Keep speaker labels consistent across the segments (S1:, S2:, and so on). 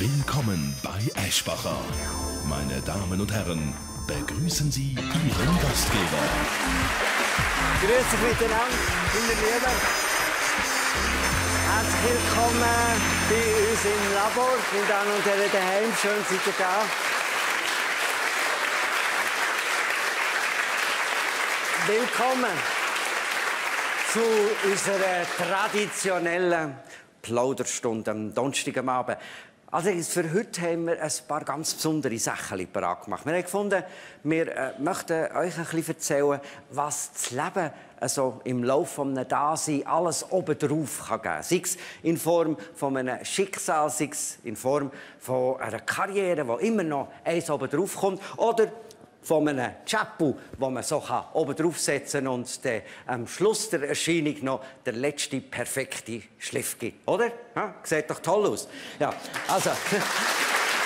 S1: Willkommen bei Eschbacher. Meine Damen und Herren, begrüßen Sie Ihren Gastgeber.
S2: Grüß euch miteinander, meine Lieben. Herzlich willkommen bei uns im Labor. Meine Damen und Herren daheim, schön seid ihr da. Willkommen zu unserer traditionellen Plauderstunde am Donnerstag am Abend. Also für heute haben wir ein paar ganz besondere Sachen parat gemacht. Wir haben gefunden, wir möchten euch ein bisschen erzählen, was das Leben also im Laufe eines Daseins alles obendrauf geben kann. Sei es in Form von einem Schicksal, sei es in Form von einer Karriere, die immer noch eins obendrauf kommt, oder von einem Chapeau, den man so oben draufsetzen kann und dann am Schluss der Erscheinung noch der letzte perfekte Schliff gibt. Oder? Ja, sieht doch toll aus. Ja, also,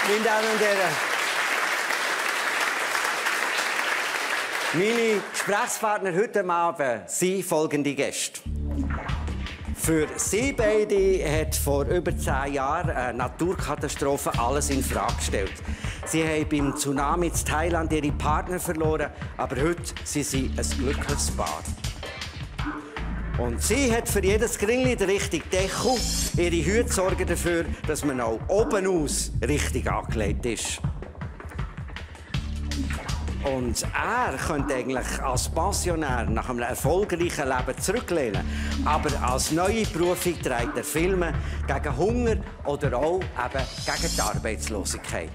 S2: meine Damen und Herren, meine Gesprächspartner heute Abend sind folgende Gäste. Für sie beide hat vor über 10 Jahren eine Naturkatastrophe alles in Frage gestellt. Sie haben beim Tsunami in Thailand ihre Partner verloren, aber heute sind sie ein glückliches Paar. Und sie hat für jedes Gringli den richtigen Deckel. Ihre Hüte sorgen dafür, dass man auch oben aus richtig angelegt ist. Und er könnte eigentlich als Pensionär nach einem erfolgreichen Leben zurücklehnen. Aber als neue Berufung trägt er Filme gegen Hunger oder auch eben gegen die Arbeitslosigkeit.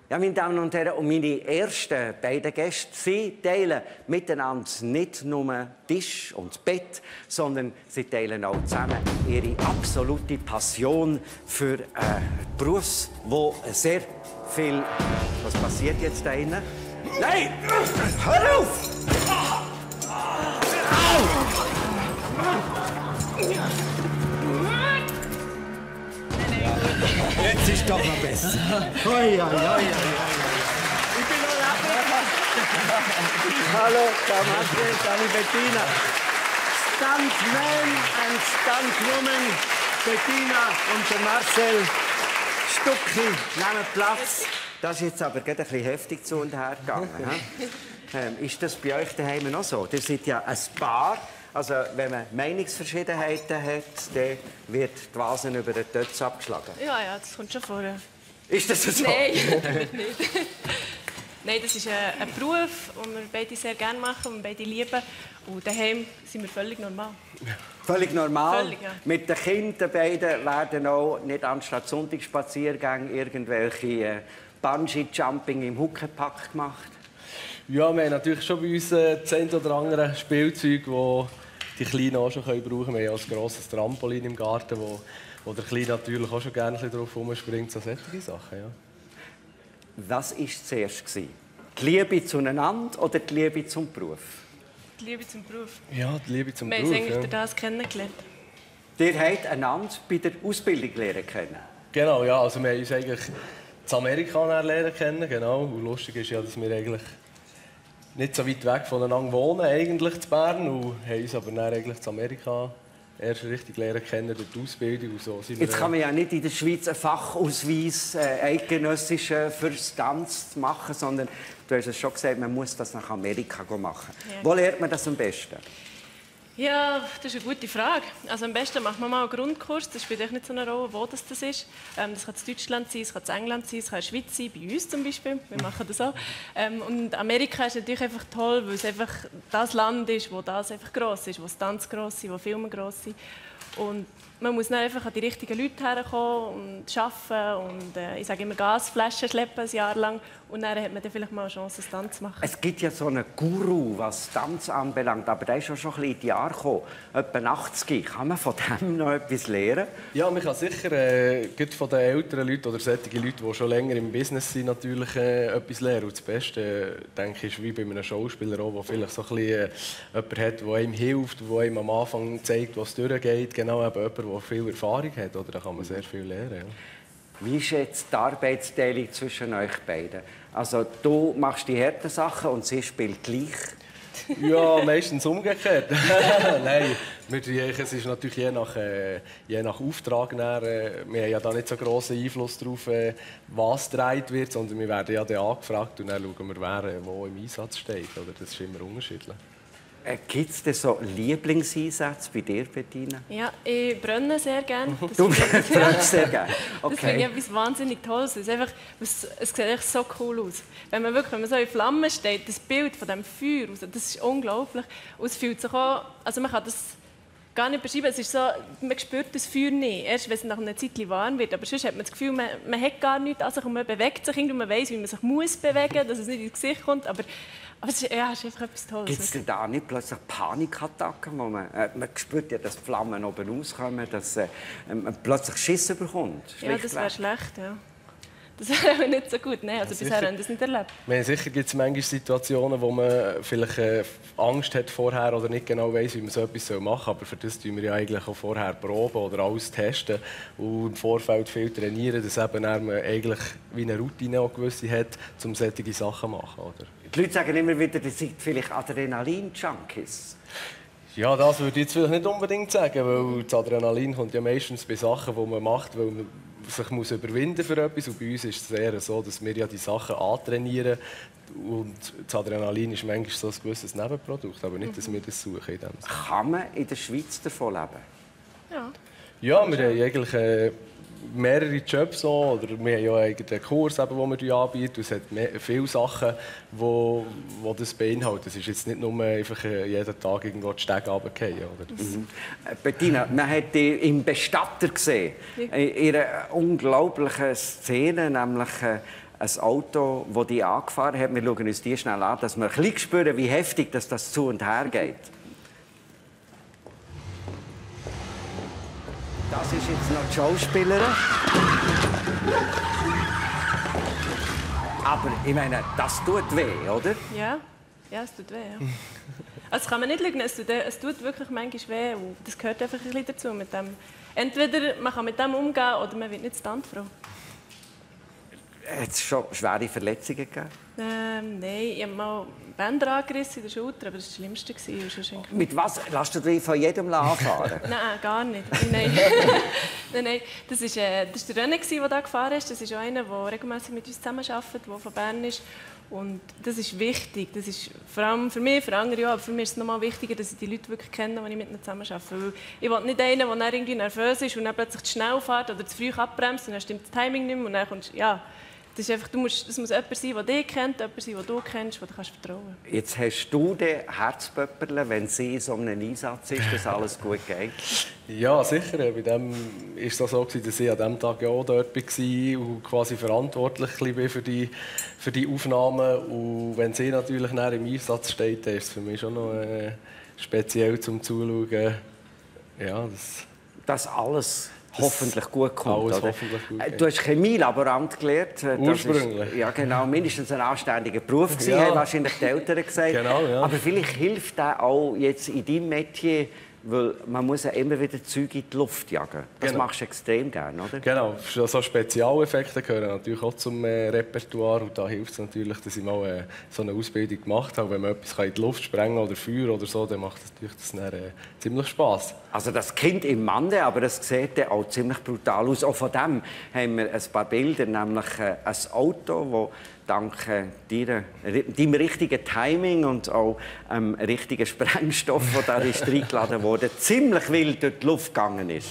S2: Ja, meine Damen und Herren, und meine ersten beiden Gäste, sie teilen miteinander nicht nur Tisch und Bett, sondern sie teilen auch zusammen ihre absolute Passion für einen Beruf, wo sehr viel... Was passiert jetzt da drinnen? Nein! Hör auf! Jetzt ist doch noch besser. Oi, oi, oi, oi. Ich bin noch Labor. Hallo, Marcel, Dani Bettina. Stuntman und Stuntwoman Bettina und der Marcel Stucki nehmen Platz. Das ist jetzt aber gerade ein bisschen heftig zu und her gegangen. Ist das bei euch daheim noch so? Ihr seid ja ein Paar. Also, wenn man Meinungsverschiedenheiten hat, dann wird die Vase über den Tötz abgeschlagen.
S3: Ja, das kommt schon vor.
S2: Ist das so?
S3: Nein, nicht. Nein, das ist ein Beruf, den wir beide sehr gerne machen und beide lieben. Und daheim sind wir völlig normal.
S2: Völlig normal?
S3: Völlig, ja.
S2: Mit den Kindern beiden werden auch nicht anstatt Sonntagsspaziergänge irgendwelche Bungee-Jumping im Huckepack gemacht?
S4: Ja, wir haben natürlich schon bei uns das ein oder andere Spielzeug, das die Kleinen auch schon brauchen können. Wir haben auch ein grosses Trampolin im Garten, wo der Kleine natürlich auch schon gerne drauf rumspringt. So solche Sachen, ja.
S2: Was war zuerst? Die Liebe zueinander oder die Liebe zum Beruf?
S3: Die Liebe zum Beruf.
S4: Ja, die Liebe zum Beruf.
S3: Wir haben eigentlich durch das kennengelernt.
S2: Ihr habt einander bei der Ausbildung lernen können?
S4: Genau, ja. Also wir haben uns eigentlich in Amerika lernen kennen. Genau. Und lustig ist ja, dass wir eigentlich nicht so weit weg voneinander wohnen, eigentlich in Bern, und haben uns aber dann eigentlich in Amerika erst richtig lernen kennen durch die Ausbildung. Und so sind
S2: Jetzt kann man ja nicht in der Schweiz einen Fachausweis eidgenössischen fürs Tanz machen, sondern du hast es schon gesagt, man muss das nach Amerika machen. Ja. Wo lernt man das am besten?
S3: Ja, das ist eine gute Frage. Also am besten macht man mal einen Grundkurs. Das spielt echt nicht so eine Rolle, wo das ist. Das kann in Deutschland sein, es kann in England sein, es kann in der Schweiz sein, bei uns zum Beispiel. Wir machen das auch. Und Amerika ist natürlich einfach toll, weil es einfach das Land ist, wo das einfach gross ist, wo das Tanz gross ist, wo Filme gross sind. Und man muss dann einfach an die richtigen Leute herkommen und arbeiten und ich sage immer Gasflaschen schleppen ein Jahr lang und dann hat man dann vielleicht mal eine Chance, einen Tanz zu machen. Es
S2: gibt ja so einen Guru, was Tanz anbelangt, aber der ist schon ein bisschen in die Jahre gekommen. Etwa 80. Kann man von dem noch etwas lernen?
S4: Ja, man kann sicher gerade von den älteren Leuten oder solchen Leuten, die schon länger im Business sind, natürlich etwas lernen. Und das Beste, denke ich, ist wie bei einem Schauspieler auch, der vielleicht so ein bisschen jemanden hat, der einem hilft, der einem am Anfang zeigt, was durchgeht. Genau, eben jemand, der viel Erfahrung hat, oder? Da kann man sehr viel lernen. Ja.
S2: Wie ist jetzt die Arbeitsteilung zwischen euch beiden? Also du machst die harten Sachen und sie spielt gleich
S4: Ja, meistens umgekehrt. Nein, es ist natürlich je nach Auftrag. Wir haben ja da nicht so grossen Einfluss darauf, was gedreht wird, sondern wir werden ja dann angefragt und dann schauen wir, wer wo im Einsatz steht. Oder? Das ist immer unterschiedlich.
S2: Gibt es denn so Lieblingseinsätze bei dir, Bettina?
S3: Ja, ich brenne sehr gerne.
S2: Du brennst sehr gerne?
S3: Das finde ich etwas wahnsinnig Tolles. Es sieht echt so cool aus. Wenn man so in Flammen steht, das Bild von diesem Feuer, das ist unglaublich. Und es fühlt sich auch, also man kann das gar nicht beschreiben. Es ist so, man spürt das Feuer nicht, erst wenn es nach einer Zeit warm wird. Aber sonst hat man das Gefühl, man hat gar nichts an sich und man bewegt sich irgendwie, man weiss, wie man sich muss bewegen, dass es nicht ins Gesicht kommt. Aber es ist einfach etwas Tolles.
S2: Gibt es denn da nicht plötzlich Panikattacken, wo man spürt ja, dass die Flammen oben rauskommen, dass man plötzlich Schiss bekommt?
S3: Ja, das wäre schlecht, ja. Das wäre nicht so gut. Nein, also bisher haben wir das nicht erlebt.
S4: Sicher gibt es manchmal Situationen, wo man vielleicht Angst hat vorher oder nicht genau weiss, wie man so etwas machen soll. Aber für das tun wir ja eigentlich auch vorher proben oder alles testen und im Vorfeld viel trainieren, dass eben man eigentlich wie eine Routine auch gewisse hat, um solche Sachen zu machen. Oder?
S2: Die Leute sagen immer wieder, die sind vielleicht Adrenalin-Junkies.
S4: Ja, das würde ich jetzt vielleicht nicht unbedingt sagen, weil das Adrenalin kommt ja meistens bei Sachen, die man macht, weil man sich muss überwinden für etwas. Und bei uns ist es eher so, dass wir ja die Sachen antrainieren. Und das Adrenalin ist manchmal so ein gewisses Nebenprodukt, aber nicht, dass wir das suchen. In dem Sinne.
S2: Kann man in der Schweiz davon leben?
S3: Ja.
S4: Ja, wir haben eigentlich mehrere Jobs noch, oder wir haben ja einen Kurs, den wir anbieten. Es hat viele Sachen, die das beinhalten. Es ist jetzt nicht nur einfach jeden Tag irgendwo die Stege runterfallen.
S2: Bettina, man hat dich im Bestatter gesehen, in einer unglaublichen Szene, nämlich ein Auto, das dich angefahren hat. Wir schauen uns die schnell an, dass wir ein bisschen spüren, wie heftig das zu und her geht. Das ist jetzt noch die Schauspielerin. Aber ich meine, das tut weh, oder?
S3: Ja, es tut weh. Ja. Also kann man nicht lügen, es tut wirklich manchmal weh. Und das gehört einfach ein bisschen dazu. Mit dem. Entweder man kann mit dem umgehen oder man wird nicht standfroh.
S2: Hat es schon schwere Verletzungen gegeben?
S3: Nein, ich habe mal Bänder angerissen in der Schulter, aber das war das Schlimmste.
S2: Mit was? Lässt du dich von jedem anfahren?
S3: Nein, gar nicht. Nein. Nein. Das war der René, der hier gefahren ist. Das ist einer, der regelmäßig mit uns zusammenarbeitet, der von Bern ist. Und das ist wichtig. Das ist vor allem für mich, für andere auch, aber für mich ist es noch mal wichtiger, dass ich die Leute wirklich kenne, die ich mit ihnen zusammenarbeite. Weil ich will nicht einen, der dann irgendwie nervös ist und dann plötzlich zu schnell fährt oder zu früh abbremst und dann stimmt das Timing nicht mehr und dann kommst das ist einfach, es muss jemand sein, der dich kennt, jemand sein, den du kennst, dem du vertrauen kannst.
S2: Jetzt hast du den Herzpöpperle, wenn sie in so einem Einsatz ist, dass alles gut geht?
S4: Ja, sicher. Bei dem war es so, dass ich an diesem Tag auch dort war und quasi verantwortlich bin für die Aufnahmen. Und wenn sie natürlich näher im Einsatz steht, dann ist es für mich schon noch speziell zum Zuschauen. Ja,
S2: das alles hoffentlich gut kommt.
S4: Alles
S2: oder?
S4: hoffentlich gut geht.
S2: Du hast Chemielaborant gelernt.
S4: Ursprünglich.
S2: Ja, genau. Mindestens ein anständiger Beruf gewesen,
S4: Ja.
S2: haben wahrscheinlich die Eltern gesagt.
S4: Genau, ja.
S2: Aber vielleicht hilft das auch jetzt in deinem Metier, weil man muss ja immer wieder Zeug in die Luft jagen. Das
S4: Genau.
S2: machst du extrem gerne, oder?
S4: Genau, so Spezialeffekte gehören natürlich auch zum Repertoire. Und da hilft es natürlich, dass ich mal so eine Ausbildung gemacht habe. Wenn man etwas in die Luft sprengen oder Feuer oder so, dann macht das natürlich dann, ziemlich Spass.
S2: Also das Kind im Mande, aber das sieht ja auch ziemlich brutal aus. Auch von dem haben wir ein paar Bilder, nämlich ein Auto, das dank deinem richtigen Timing und auch dem richtigen Sprengstoff, der da ist reingeladen wurde, ziemlich wild durch die Luft gegangen ist.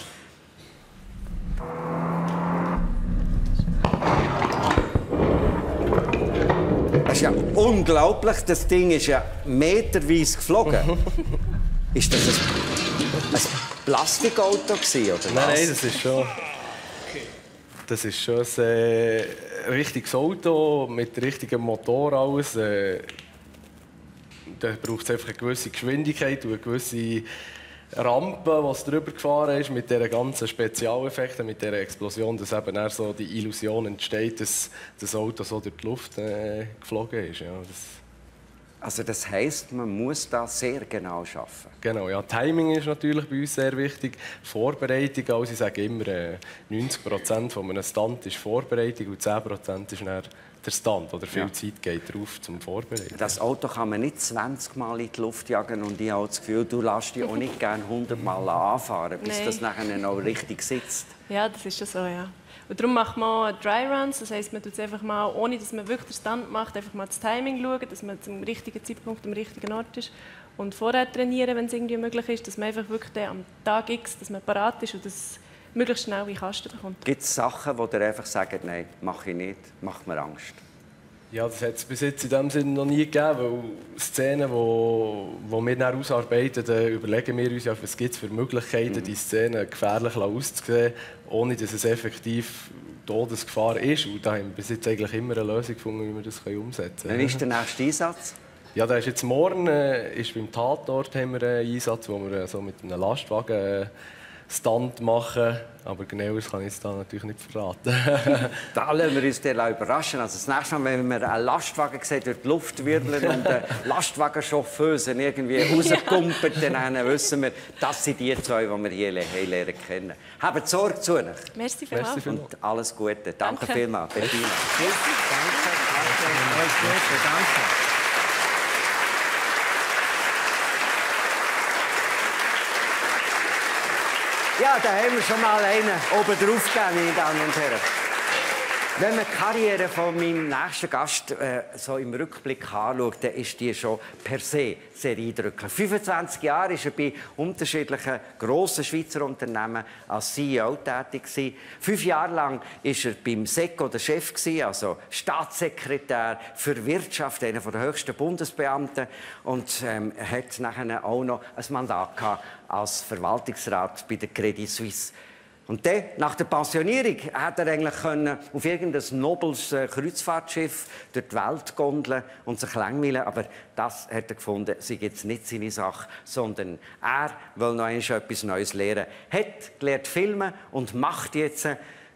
S2: Das ist ja unglaublich. Das Ding ist ja meterweise geflogen. Ist das ein Plastikauto gewesen, oder was?
S4: Nein, das ist schon ein richtiges Auto mit richtigem Motor alles. Da braucht es einfach eine gewisse Geschwindigkeit und eine gewisse Rampe, die drüber gefahren ist, mit diesen ganzen Spezialeffekten, mit dieser Explosion, dass eben eher so die Illusion entsteht, dass das Auto so durch die Luft geflogen ist. Ja,
S2: Also das heisst, man muss da sehr genau arbeiten.
S4: Genau, ja. Timing ist natürlich bei uns sehr wichtig. Vorbereitung, also ich sage immer, 90% von einem Stunt ist Vorbereitung und 10% ist dann der Stand, oder viel Zeit geht drauf zum Vorbereiten.
S2: Das Auto kann man nicht 20 Mal in die Luft jagen und ich habe das Gefühl, du lässt dich auch nicht gerne 100 Mal anfahren, bis das nachher noch richtig sitzt.
S3: Ja, das ist schon so, ja. Und darum macht man Dry Runs, das heisst, man tut es einfach mal, ohne dass man wirklich den Stand macht, einfach mal das Timing schauen, dass man zum richtigen Zeitpunkt am richtigen Ort ist und vorher trainieren, wenn es irgendwie möglich ist, dass man einfach wirklich am Tag X, dass man parat ist und das möglichst schnell in den Kasten bekommt.
S2: Gibt es Sachen, wo ihr einfach sagt, nein, mache ich nicht, macht mir Angst?
S4: Ja, das hat es bis jetzt in dem Sinne noch nie gegeben, weil Szenen, die wir dann ausarbeiten, überlegen wir uns, was gibt es für Möglichkeiten, die Szenen gefährlich auszusehen, ohne dass es effektiv Todesgefahr ist. Und da haben wir bis jetzt eigentlich immer eine Lösung gefunden, wie wir das umsetzen können.
S2: Wann ist der nächste Einsatz?
S4: Ja, da ist jetzt morgen ist beim Tatort haben wir einen Einsatz, wo wir so mit einem Lastwagen Stand machen, aber genaueres kann ich jetzt da natürlich nicht verraten.
S2: Da lassen wir uns überraschen. Also das nächste Mal, wenn wir einen Lastwagen sehen, durch die Luft wirbeln und eine Lastwagenchauffeuse irgendwie rauskumpelt, dann wissen wir, das sind die zwei, die wir hier lernen kennen. Habt Sorge zu euch.
S3: Merci vielmals.
S2: Und alles Gute. Danke vielmals, Bettina.
S5: Danke. Alles Gute. Danke.
S2: Ja, da haben wir schon mal einen oben drauf gegeben, meine Damen und Herren. Wenn man die Karriere von meinem nächsten Gast so im Rückblick anschaut, dann ist die schon per se sehr eindrücklich. 25 Jahre war er bei unterschiedlichen grossen Schweizer Unternehmen als CEO tätig gewesen. 5 Jahre lang war er beim SECO der Chef gewesen, also Staatssekretär für Wirtschaft, einer der höchsten Bundesbeamten, und hat nachher auch noch ein Mandat gehabt als Verwaltungsrat bei der Credit Suisse. Und dann, nach der Pensionierung, hat er eigentlich auf irgendein nobles Kreuzfahrtschiff durch die Welt gondeln und sich langweilen. Aber das hat er gefunden, sei jetzt nicht seine Sache, sondern er will noch einmal etwas Neues lernen. Hat gelernt filmen und macht jetzt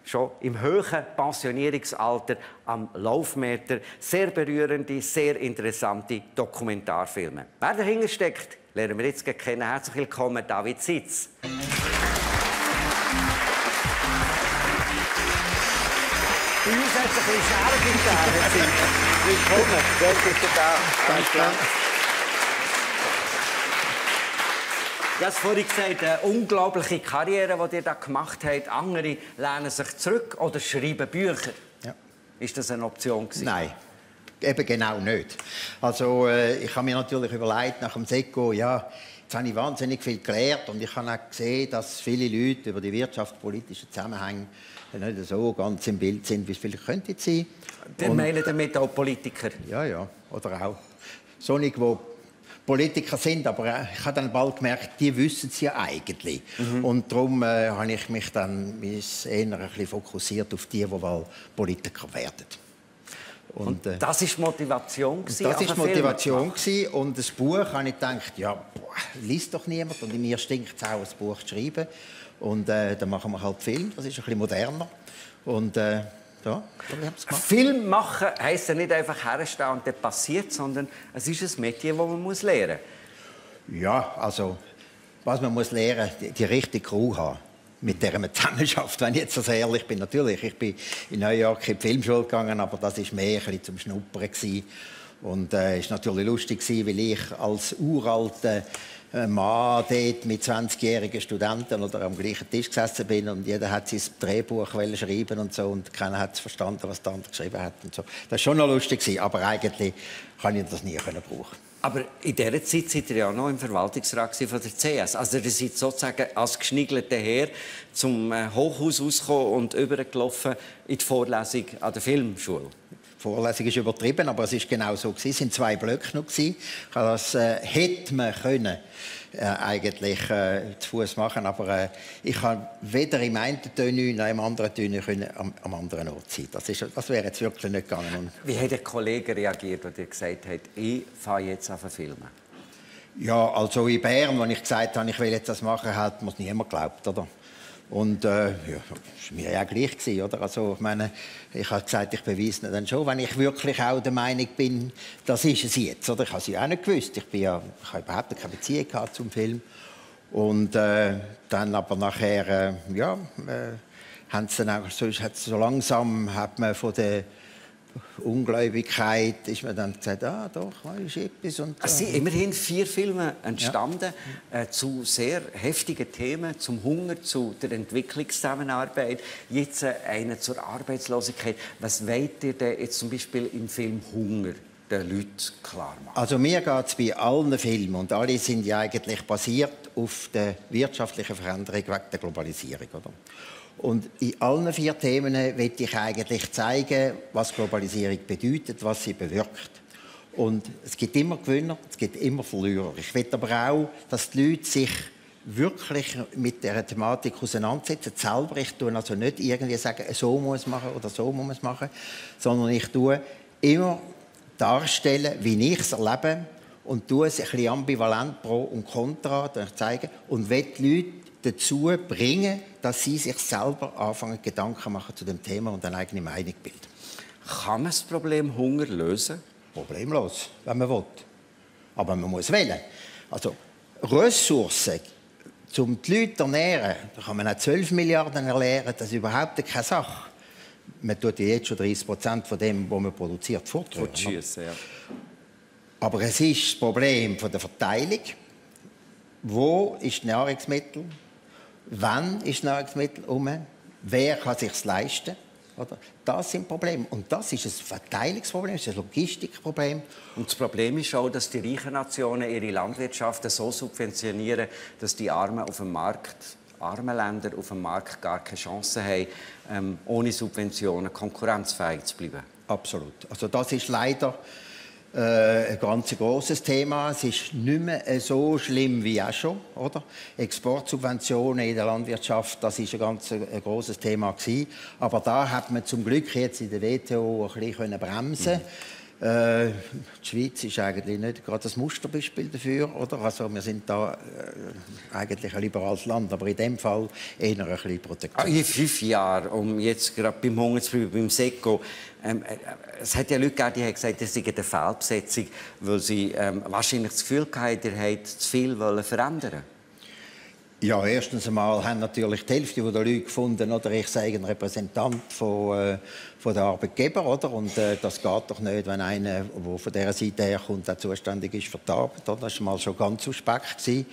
S2: schon im hohen Pensionierungsalter am Laufmeter sehr berührende, sehr interessante Dokumentarfilme. Wer dahinter steckt, lernen wir jetzt kennen. Herzlich willkommen, David Sitz. Bei uns hat es ein bisschen Scherben gegeben. Willkommen, dort ist er da. Danke. Ich habe vorhin gesagt, eine unglaubliche Karriere, die ihr da gemacht habt. Andere lehnen sich zurück oder schreiben Bücher.
S5: Ja.
S2: Ist das eine Option gewesen?
S5: Nein, eben genau nicht. Also ich habe mir natürlich überlegt, nach dem SECO, ja, jetzt habe ich wahnsinnig viel gelernt und ich habe auch gesehen, dass viele Leute über die wirtschaftspolitischen Zusammenhänge nicht so ganz im Bild sind, wie es vielleicht könnte sein.
S2: Die meinen damit auch Politiker?
S5: Ja, ja, oder auch solche, die Politiker sind, aber ich habe dann bald gemerkt, die wissen es ja eigentlich. Und darum habe ich mich dann eher ein bisschen fokussiert auf die mal Politiker werden. Und
S2: das war die Motivation?
S5: Das war die Motivation. Und das Buch habe ich gedacht, ja, liest doch niemand. Und in mir stinkt es auch, ein Buch zu schreiben. Und dann machen wir halt Film, das ist ein bisschen moderner. Und ja, wir haben es gemacht.
S2: Film machen heisst ja nicht einfach herstehen und dann passiert, sondern es ist ein Metier, das man lernen muss.
S5: Ja, also, was man muss lernen, die richtige Crew haben. Mit der man zusammenarbeitet. Wenn ich jetzt so ehrlich bin, natürlich, ich bin in New York in die Filmschule gegangen, aber das war mehr ein bisschen zum Schnuppern. Und es war natürlich lustig, weil ich als uralter Mann dort mit 20-jährigen Studenten oder am gleichen Tisch gesessen bin und jeder hat sein Drehbuch schreiben und so und keiner hat verstanden, was der andere geschrieben hat und so. Das war schon noch lustig, aber eigentlich kann ich das nie brauchen.
S2: Aber in dieser Zeit seid ihr ja noch im Verwaltungsrat von der CS. Also ihr seid sozusagen als geschniegelter Herr zum Hochhaus rausgekommen und übergelaufen in die Vorlesung an der Filmschule.
S5: Die Vorlesung ist übertrieben, aber es war genau so. Es waren 2 Blöcke noch. Das hätte man können, eigentlich zu Fuß machen, aber ich kann weder im einen Tönü noch im anderen Tönü am anderen Ort sein. Das wäre jetzt wirklich nicht gegangen. Und
S2: wie hat der Kollege reagiert, als er gesagt hat, ich fange jetzt an zu filmen?
S5: Ja, also in Bern, als ich gesagt habe, ich will jetzt das machen, hat mir niemand geglaubt, oder? Und ja, das war mir ja gleich gewesen, oder? Also, ich meine, ich habe gesagt, ich beweise dann schon, wenn ich wirklich auch der Meinung bin, das ist es jetzt, oder? Ich habe es ja auch nicht gewusst. Ich habe überhaupt keine Beziehung gehabt zum Film. Und dann aber nachher, haben sie dann auch, so langsam hat man von den Ungläubigkeit, ist man dann gesagt, doch, ist etwas. Und,
S2: Es sind immerhin 4 Filme entstanden, zu sehr heftigen Themen, zum Hunger, zu der Entwicklungszusammenarbeit, jetzt einer zur Arbeitslosigkeit. Was wollt ihr denn jetzt zum Beispiel im Film Hunger den Leuten klar machen?
S5: Also mir geht es bei allen Filmen, und alle sind ja eigentlich basiert auf der wirtschaftlichen Veränderung wegen der Globalisierung. Oder? Und in allen 4 Themen möchte ich eigentlich zeigen, was Globalisierung bedeutet, was sie bewirkt. Und es gibt immer Gewinner, es gibt immer Verlierer. Ich will aber auch, dass die Leute sich wirklich mit dieser Thematik auseinandersetzen. Selber, ich tue also nicht irgendwie sagen, so muss man machen oder so muss man es machen, sondern ich tue immer darstellen, wie ich es erlebe, und tue es ein bisschen ambivalent pro und contra zeigen und will die Leute dazu bringen, dass sie sich selber anfangen, Gedanken machen zu dem Thema und eine eigene Meinung bilden.
S2: Kann man das Problem Hunger lösen?
S5: Problemlos, wenn man will. Aber man muss wählen. Also Ressourcen, um die Leute zu ernähren, da kann man auch 12 Milliarden ernähren, das ist überhaupt keine Sache. Man tut ja jetzt schon 30% von dem, was man produziert, fortschießen.
S2: Ja.
S5: Aber es ist das Problem von der Verteilung. Wo ist Nahrungsmittel? Wann ist Nahrungsmittel um? Wer kann es sich leisten? Oder? Das sind Probleme. Und das ist ein Verteilungsproblem, das ist ein Logistikproblem.
S2: Und das Problem ist auch, dass die reichen Nationen ihre Landwirtschaft so subventionieren, dass die Armen auf dem Markt, armen Länder auf dem Markt gar keine Chance haben, ohne Subventionen konkurrenzfähig zu bleiben.
S5: Absolut. Also das ist leider ein ganz grosses Thema. Es ist nicht mehr so schlimm wie auch schon. Oder? Exportsubventionen in der Landwirtschaft, das ist ein ganz grosses Thema gewesen. Aber da hat man zum Glück jetzt in der WTO ein bisschen bremsen können. Die Schweiz ist eigentlich nicht gerade das Musterbeispiel dafür. Oder? Also wir sind da eigentlich ein liberales Land, aber in dem Fall eher ein bisschen protektionistisch.
S2: In 5 Jahren, um jetzt gerade beim Hunger zu bleiben, beim SECO, es hat ja Leute gegeben, die haben gesagt, das sei eine Fehlbesetzung, weil sie wahrscheinlich das Gefühl hatten, ihr wollt zu viel verändern.
S5: Ja, erstens einmal haben natürlich die Hälfte der Leute gefunden, oder ich sei ein Repräsentant von den Arbeitgebern, oder? Und das geht doch nicht, wenn einer, der von dieser Seite herkommt, der zuständig ist für die Arbeit. Oder? Das war mal schon ganz suspekt gewesen.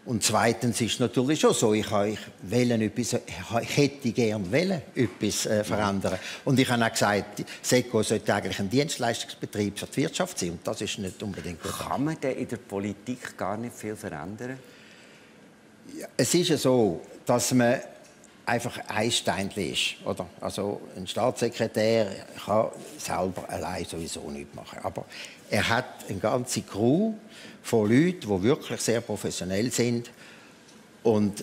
S5: Und zweitens ist es natürlich schon so, ich hätte gerne etwas verändern. Und ich habe auch gesagt, SECO sollte eigentlich ein Dienstleistungsbetrieb für die Wirtschaft sein. Und das ist nicht unbedingt gut.
S2: Kann man denn in der Politik gar nicht viel verändern?
S5: Ja, es ist ja so, dass man einfach ein Steinchen ist. Oder? Also ein Staatssekretär kann selber allein sowieso nichts machen. Aber er hat eine ganze Crew von Leuten, die wirklich sehr professionell sind. Und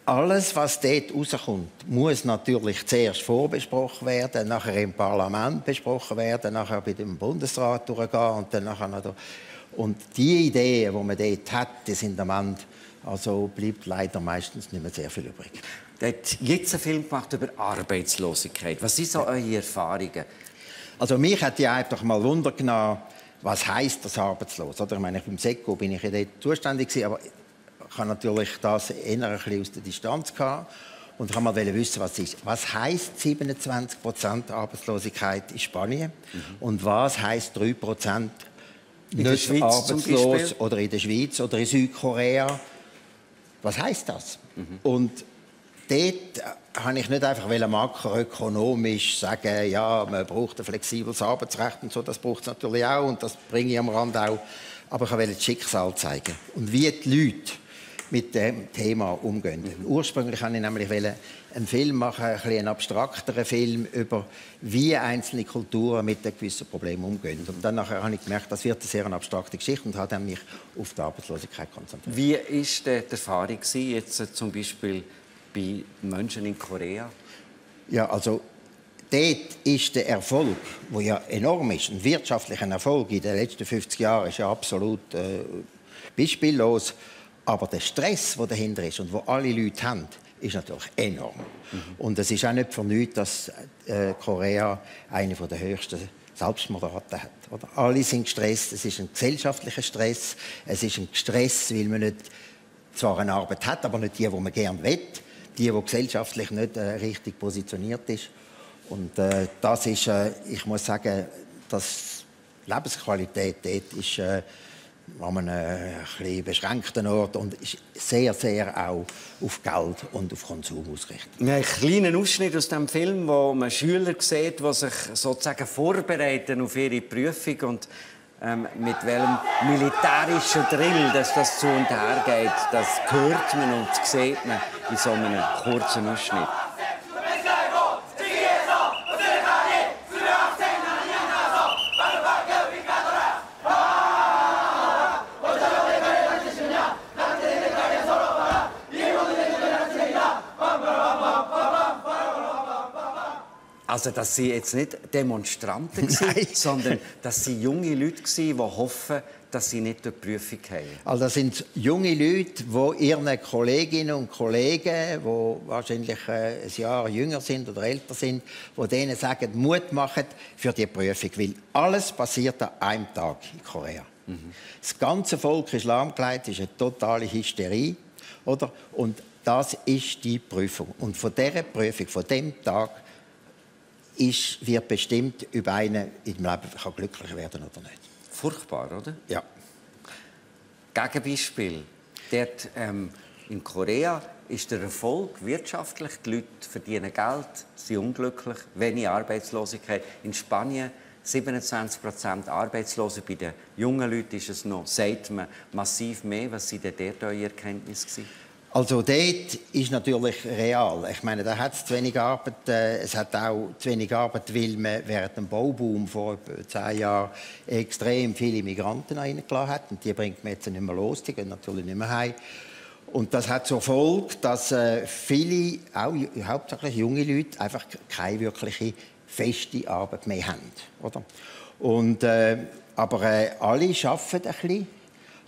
S5: alles, was dort rauskommt, muss natürlich zuerst vorbesprochen werden, nachher im Parlament besprochen werden, nachher bei dem Bundesrat durchgehen und dann nachher noch. Und die Ideen, die man dort hat, die sind am Ende. Also bleibt leider meistens nicht mehr sehr viel übrig.
S2: Der hat jetzt einen Film gemacht über Arbeitslosigkeit. Was sind so eure Erfahrungen?
S5: Also mich hat ja einfach mal Wunder genommen, was heisst das arbeitslos? Oder? Ich meine, beim SECO bin ich ja dort zuständig gewesen, aber ich habe natürlich das eher ein bisschen aus der Distanz gehabt. Und ich wollte mal wissen, was heisst 27% Arbeitslosigkeit in Spanien? Und was heisst 3% nicht arbeitslos oder in der Schweiz oder in Südkorea? Was heisst das? Und dort habe ich nicht einfach makroökonomisch sagen, ja, man braucht ein flexibles Arbeitsrecht und so, das braucht es natürlich auch und das bringe ich am Rand auch. Aber ich wollte das Schicksal zeigen und wie die Leute mit dem Thema umgehen. Ursprünglich wollte ich nämlich einen Film machen, ein bisschen abstrakteren Film über, wie einzelne Kulturen mit einem gewissen Problem umgehen. Und dann habe ich gemerkt, das wird eine sehr abstrakte Geschichte und habe mich auf die Arbeitslosigkeit konzentriert.
S2: Wie war die Erfahrung jetzt zum Beispiel bei Menschen in Korea?
S5: Ja, also dort ist der Erfolg, der ja enorm ist, ein wirtschaftlicher Erfolg in den letzten 50 Jahren, ist ja absolut beispiellos. Aber der Stress, der dahinter ist und den alle Leute haben, ist natürlich enorm. Und es ist auch nicht für nichts, dass Korea eine der höchsten Selbstmordraten hat. Oder? Alle sind gestresst, es ist ein gesellschaftlicher Stress, es ist ein Stress, weil man nicht zwar eine Arbeit hat, aber nicht die man gerne will, die gesellschaftlich nicht richtig positioniert ist. Und das ist, ich muss sagen, dass die Lebensqualität dort ist an einem etwas beschränkten Ort und ist sehr, sehr auch auf Geld und auf Konsum ausgerichtet.
S2: Wir haben einen kleinen Ausschnitt aus dem Film, wo man Schüler sieht, die sich sozusagen vorbereiten auf ihre Prüfung und mit welchem militärischen Drill das zu und her geht, das hört man und sieht man in so einem kurzen Ausschnitt. Also, das waren jetzt nicht Demonstranten, sondern das waren junge Leute, die hoffen, dass sie nicht durch die Prüfung haben.
S5: Also das sind junge Leute, die ihren Kolleginnen und Kollegen, die wahrscheinlich ein Jahr jünger sind oder älter sind, die denen sagen, Mut machen für die Prüfung. Weil alles passiert an einem Tag in Korea. Das ganze Volk ist lahmgelegt, es ist eine totale Hysterie. Oder? Und das ist die Prüfung. Und von dieser Prüfung, von dem Tag, wird bestimmt, ob einer im Leben glücklich werden oder nicht.
S2: Furchtbar, oder?
S5: Ja.
S2: Gegenbeispiel. Dort, in Korea ist der Erfolg wirtschaftlich. Die Leute verdienen Geld, sind unglücklich, wenig Arbeitslosigkeit. In Spanien 27% Arbeitslose. Bei den jungen Leuten ist es noch, sagt man, massiv mehr. Was sind denn dort eure Erkenntnisse?
S5: Also dort ist natürlich real. Ich meine, da hat es zu wenig Arbeit. Es hat auch zu wenig Arbeit, weil man während dem Bauboom vor etwa 10 Jahren extrem viele Migranten reingelassen hat. Und die bringt man jetzt nicht mehr los, die gehen natürlich nicht mehr heim. Und das hat zur Folge, dass viele, auch hauptsächlich junge Leute, einfach keine wirkliche feste Arbeit mehr haben. Oder? Und, aber alle arbeiten ein bisschen.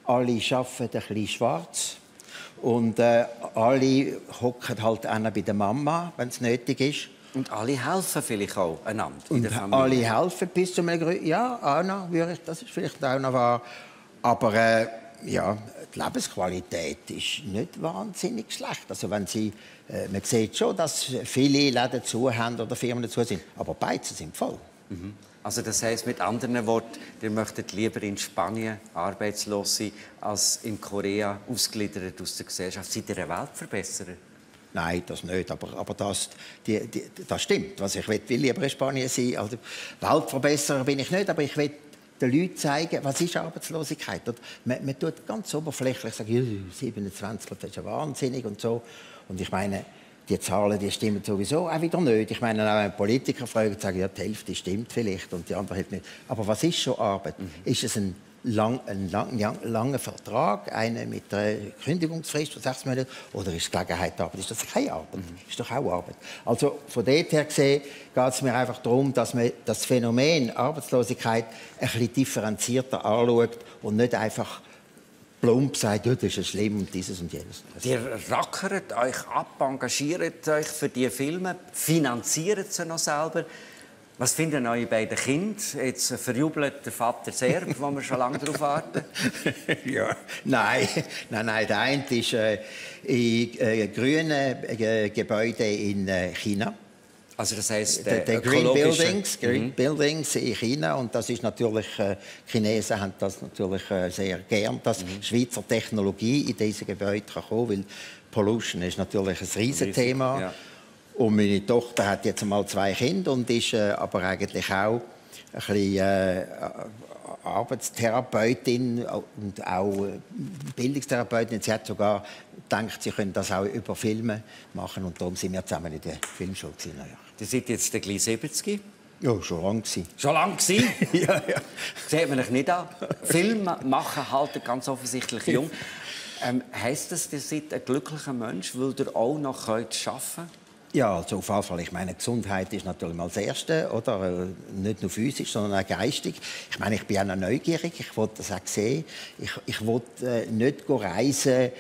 S5: Alle arbeiten ein bisschen schwarz. Und alle hocken halt auch bei der Mama, wenn es nötig ist.
S2: Und alle helfen vielleicht auch einander in der
S5: Und
S2: Familie.
S5: alle helfen bis zu einem Grund. Ja, auch noch, das ist vielleicht auch noch wahr. Aber ja, die Lebensqualität ist nicht wahnsinnig schlecht. Also wenn Sie, man sieht schon, dass viele Läden zu haben oder Firmen zu sind. Aber beide sind voll.
S2: Mhm. Also das heisst mit anderen Worten, ihr möchtet lieber in Spanien arbeitslos sein, als in Korea ausgegliedert aus der Gesellschaft. Seid ihr ein Weltverbesserer?
S5: Nein, das nicht. Aber das stimmt. Also ich will lieber in Spanien sein. Also Weltverbesserer bin ich nicht, aber ich will den Leuten zeigen, was ist Arbeitslosigkeit. Man tut ganz oberflächlich sagen, 27%, das ist ja wahnsinnig und so. Und ich meine, die Zahlen, die stimmen sowieso auch wieder nicht. Ich meine, auch wenn Politiker fragen, sagen, ja, die Hälfte stimmt vielleicht und die andere halt nicht. Aber was ist schon Arbeit? Ist es ein langer Vertrag, einer mit einer Kündigungsfrist von 6 Monaten, oder ist Gelegenheit Arbeit? Ist das keine Arbeit? Ist doch auch Arbeit. Also von dort her gesehen geht es mir einfach darum, dass man das Phänomen Arbeitslosigkeit ein bisschen differenzierter anschaut und nicht einfach plump sagt, ja, das ist schlimm und dieses und jenes.
S2: Ihr rackert euch ab, engagiert euch für diese Filme, finanziert sie noch selber. Was finden eure beiden Kinder? Jetzt verjubelt der Vater sehr, wo wir schon lange darauf warten.
S5: Ja, nein. Der eine ist in grünen Gebäude in China.
S2: Also das heisst,
S5: die Green Buildings in China, und das ist natürlich, Chinesen haben das natürlich sehr gern, dass Schweizer Technologie in diese Gebäude kommen kann, weil Pollution ist natürlich ein Riesenthema. Ja. Und meine Tochter hat jetzt einmal 2 Kinder und ist aber eigentlich auch ein bisschen Arbeitstherapeutin und auch Bildungstherapeutin. Sie hat sogar gedacht, sie können das auch über Filme machen, und darum sind wir zusammen in der Filmschule.
S2: Ihr seid jetzt gleich 70?
S5: Ja, schon lange gewesen.
S2: Schon lange gewesen?
S5: Ja.
S2: Sieht man euch nicht an. Filme machen halt ganz offensichtlich jung. Heisst das, ihr seid ein glücklicher Mensch, weil ihr auch noch arbeiten könnt?
S5: Ja, also auf jeden Fall. Ich meine, Gesundheit ist natürlich mal das Erste, oder? Nicht nur physisch, sondern auch geistig. Ich meine, ich bin auch noch neugierig, ich wollte das auch sehen. Ich wollte nicht reisen,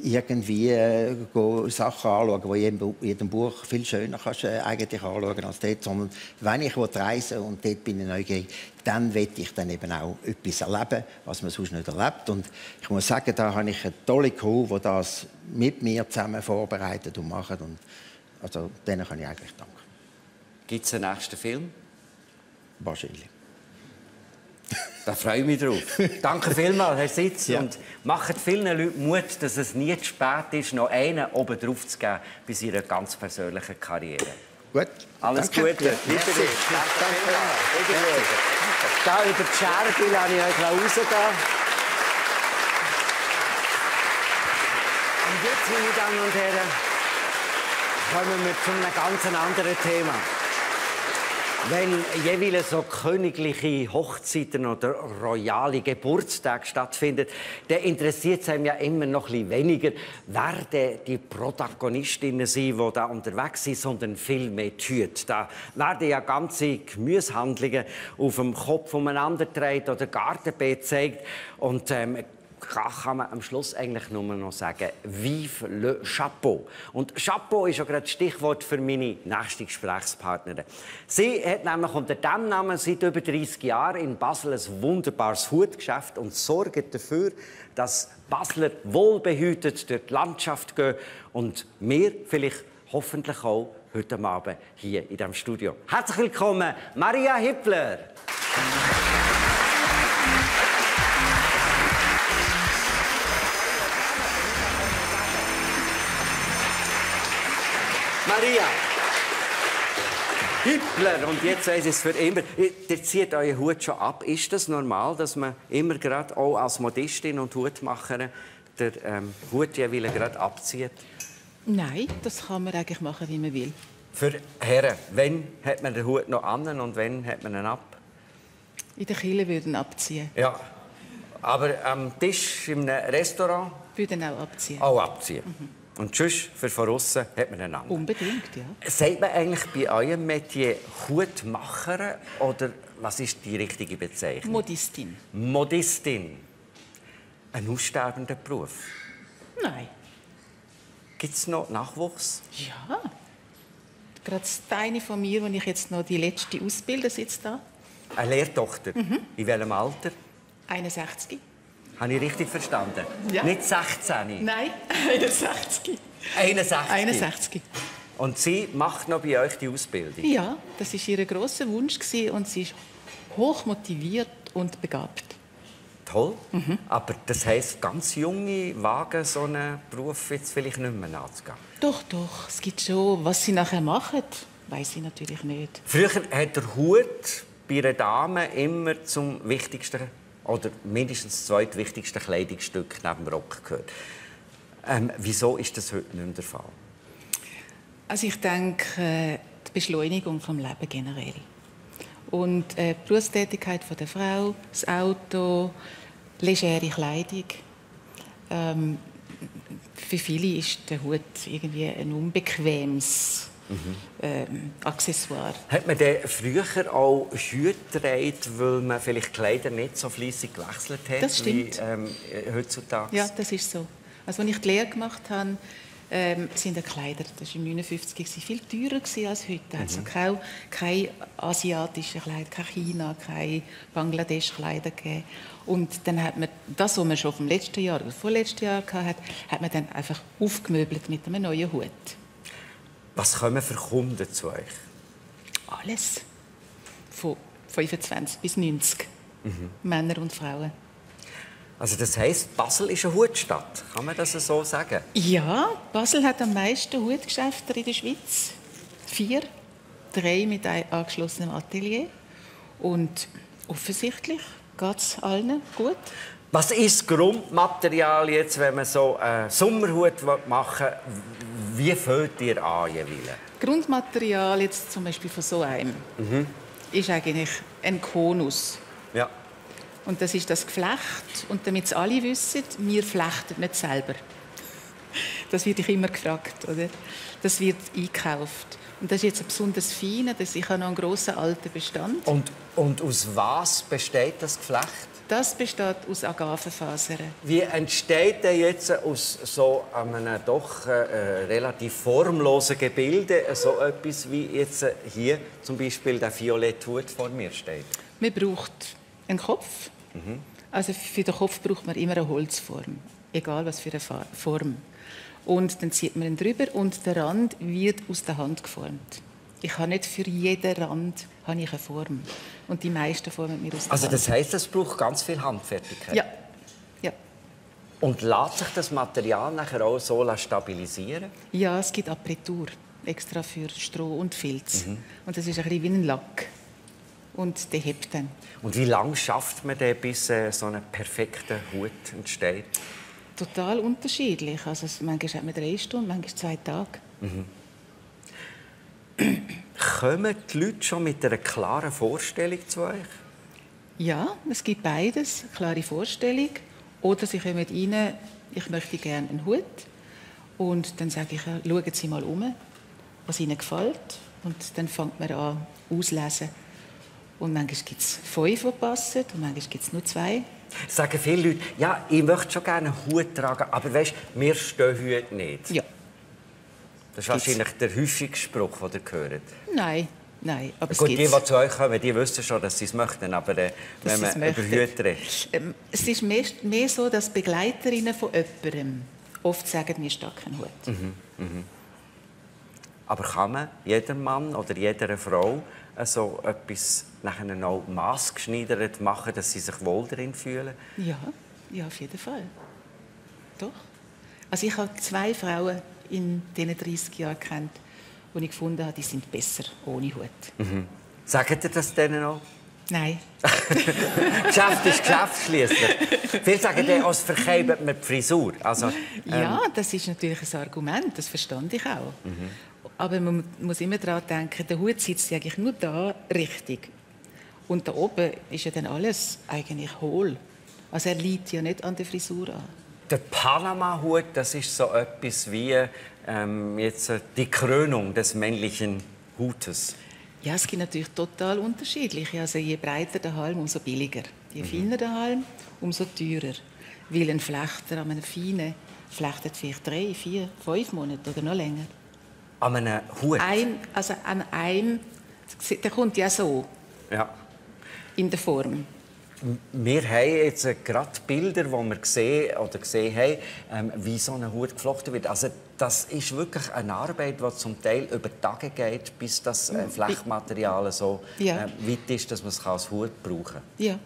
S5: irgendwie Sachen anschauen, die in jedem Buch viel schöner kannst eigentlich anschauen als dort, sondern wenn ich reisen und dort bin ich neugierig, dann will ich dann eben auch etwas erleben, was man sonst nicht erlebt. Und ich muss sagen, da habe ich eine tolle Crew, die das mit mir zusammen vorbereitet und macht. Und also denen kann ich eigentlich danken.
S2: Gibt es einen nächsten Film?
S5: Wahrscheinlich.
S2: Da freue ich mich drauf. Danke vielmals, Herr Sitz.
S5: Ja.
S2: Und macht vielen Leuten Mut, dass es nie zu spät ist, noch einen oben drauf zu geben bei ihrer ganz persönlichen Karriere.
S5: Gut.
S2: Alles
S5: Danke.
S2: Gute.
S5: Ja.
S2: Danke vielmals. Da über die Scherbe lasse ich euch rausgehen. Und jetzt, meine Damen und Herren, kommen wir zu einem ganz anderen Thema. Wenn jeweils so königliche Hochzeiten oder royale Geburtstage stattfinden, dann interessiert es einem ja immer noch ein bisschen weniger, wer denn die Protagonistinnen sind, die da unterwegs sind, sondern viel mehr die Hüte. Da werden ja ganze Gemüsehandlungen auf dem Kopf umeinander gedreht oder Gartenbeet gezeigt. Und kann man am Schluss eigentlich nur noch sagen, vive le Chapeau. Und Chapeau ist ja gerade das Stichwort für meine nächste Gesprächspartnerin. Sie hat nämlich unter diesem Namen seit über 30 Jahren in Basel ein wunderbares Hutgeschäft und sorgt dafür, dass Basler wohlbehütet durch die Landschaft gehen und wir vielleicht hoffentlich auch heute Abend hier in diesem Studio. Herzlich willkommen, Maria Hippler. Maria Hippler, und jetzt weiss ich es für immer. Ihr zieht euren Hut schon ab. Ist das normal, dass man immer gerade auch als Modistin und Hutmacherin den Hut jeweils gerade abzieht?
S6: Nein, das kann man eigentlich machen, wie man will.
S2: Für Herren, wann hat man den Hut noch an und wann hat man ihn ab?
S6: In der Kirche würden abziehen.
S2: Ja, aber am Tisch in einem Restaurant
S6: Würden auch abziehen.
S2: auch abziehen. Und sonst, für von aussen, hat man einen an.
S6: Unbedingt, ja.
S2: Sagt man eigentlich bei eurem Metier Hutmacherin oder was ist die richtige Bezeichnung?
S6: Modistin.
S2: Modistin. Ein aussterbender Beruf.
S6: Nein.
S2: Gibt es noch Nachwuchs?
S6: Ja. Gerade eine von mir, die ich jetzt noch die letzte ausbilde, sitzt da.
S2: Eine Lehrtochter. In welchem Alter?
S6: 61.
S2: Habe ich richtig verstanden?
S6: Ja.
S2: Nicht 16?
S6: Nein, 61.
S2: 61?
S6: 61.
S2: Und sie macht noch bei euch die Ausbildung?
S6: Ja, das war ihr grosser Wunsch und sie ist hoch motiviert und begabt.
S2: Toll. Aber das heisst, ganz junge wagen so einen Beruf jetzt vielleicht nicht mehr nachzugehen?
S6: Doch, doch, es gibt schon. Was sie nachher machen, weiss ich natürlich nicht.
S2: Früher hat der Hut bei einer Dame immer zum wichtigsten oder mindestens zweitwichtigsten Kleidungsstück neben dem Rock gehört. Wieso ist das heute nicht mehr der Fall?
S6: Also ich denke, die Beschleunigung des Lebens generell. Und die Berufstätigkeit der Frau, das Auto, legere Kleidung. Für viele ist der Hut irgendwie ein unbequemes Accessoire.
S2: Hat man denn früher auch Hüte getragen, weil man vielleicht Kleider nicht so fleissig gewechselt hat
S6: Das stimmt.
S2: wie heutzutage?
S6: Ja, das ist so. Also, als ich die Lehre gemacht habe, sind die Kleider, das war im 1959, viel teurer als heute. Da hat es keine asiatischen Kleider, kein China, keine Bangladesch-Kleider gegeben. Und dann hat man das, was man schon vom letzten Jahr oder vorletzten Jahr hatte, hat man dann einfach aufgemöbelt mit einem neuen Hut.
S2: Was kommen für Kunden zu euch?
S6: Alles. Von 25 bis 90. Männer und Frauen.
S2: Also das heisst, Basel ist eine Hutstadt. Kann man das so sagen?
S6: Ja, Basel hat am meisten Hutgeschäfte in der Schweiz. 4. 3 mit einem angeschlossenen Atelier. Und offensichtlich geht es allen gut.
S2: Was ist das Grundmaterial jetzt, wenn man so einen Sommerhut machen will? Wie fällt ihr an jeweils?
S6: Grundmaterial jetzt zum Beispiel von so einem ist eigentlich ein Konus.
S2: Ja.
S6: Und das ist das Geflecht. Und damit es alle wissen, wir flechten nicht selber. Das wird ich immer gefragt, oder? Das wird eingekauft. Und das ist jetzt ein besonders feiner, ich habe noch einen grossen alten Bestand.
S2: Und aus was besteht das Geflecht?
S6: Das besteht aus Agavenfasern.
S2: Wie entsteht denn jetzt aus so einem doch relativ formlosen Gebilde so etwas wie jetzt hier zum Beispiel der violette Hut vor mir steht?
S6: Man braucht einen Kopf. Also für den Kopf braucht man immer eine Holzform, egal was für eine Form. Und dann zieht man ihn drüber und der Rand wird aus der Hand geformt. Ich habe nicht für jeden Rand habe ich eine Form. Und die meisten formen mir aus der
S2: Also
S6: Hand.
S2: das heisst, es braucht ganz viel Handfertigkeit?
S6: Ja. Ja.
S2: Und lässt sich das Material nachher auch so stabilisieren?
S6: Ja, es gibt Appretur, extra für Stroh und Filz. Und das ist ein bisschen wie ein Lack. Und der hebt dann.
S2: Und wie lange schafft man denn, bis so ein perfekter Hut entsteht?
S6: Total unterschiedlich. Also manchmal hat man 3 Stunden, manchmal 2 Tage.
S2: Kommen die Leute schon mit einer klaren Vorstellung zu euch?
S6: Ja, es gibt beides. Eine klare Vorstellung. Oder sie kommen rein, ich möchte gerne einen Hut. Und dann sage ich, schauen Sie mal um, was Ihnen gefällt. Und dann fängt man an, auszulesen. Und manchmal gibt es 5, die passen, und manchmal gibt es nur 2.
S2: Sagen viele Leute, ja, ich möchte schon gerne einen Hut tragen, aber weißt, mir stehen Hüte nicht.
S6: Ja.
S2: Das ist wahrscheinlich der häufigste Spruch, den ihr hört.
S6: Nein, aber es
S2: Gut, die,
S6: gibt's.
S2: die zu euch kommen, die wissen schon, dass sie es möchten, aber wenn man über Hüte redet.
S6: Es ist mehr so, dass Begleiterinnen von jemandem oft sagen, mir steht kein Hut.
S2: Aber kann man jedem Mann oder jeder Frau so etwas nachher noch maßgeschneidert machen, dass sie sich wohl darin fühlen?
S6: Ja, auf jeden Fall. Doch. Also ich habe 2 Frauen in diesen 30 Jahren kennt, die ich gefunden habe, die sind besser ohne Hut.
S2: Sagt ihr das denen auch?
S6: Nein.
S2: Geschäft ist Geschäft schliesslich. Viele sagen dann, als verkeibt man die Frisur. Also,
S6: Ja, das ist natürlich ein Argument, das verstand ich auch. Aber man muss immer daran denken, der Hut sitzt ja eigentlich nur da richtig. Und da oben ist ja dann alles eigentlich hohl. Also er liegt ja nicht an der Frisur an.
S2: der Panama-Hut, das ist so etwas wie jetzt die Krönung des männlichen Hutes.
S6: Ja, es gibt natürlich total unterschiedliche. Also je breiter der Halm, umso billiger. Je feiner der Halm, umso teurer. Weil ein Flechter an einem feinen flechtet vielleicht 3, 4, 5 Monate oder noch länger.
S2: An einem Hut?
S6: An einem, der kommt ja so
S2: Ja.
S6: in der Form.
S2: Wir haben jetzt gerade Bilder, wo wir gesehen haben, wie so ein Hut geflochten wird. Also das ist wirklich eine Arbeit, die zum Teil über Tage geht, bis das Flechmaterial so weit ist, dass man es als Hut brauchen kann.
S6: Ja.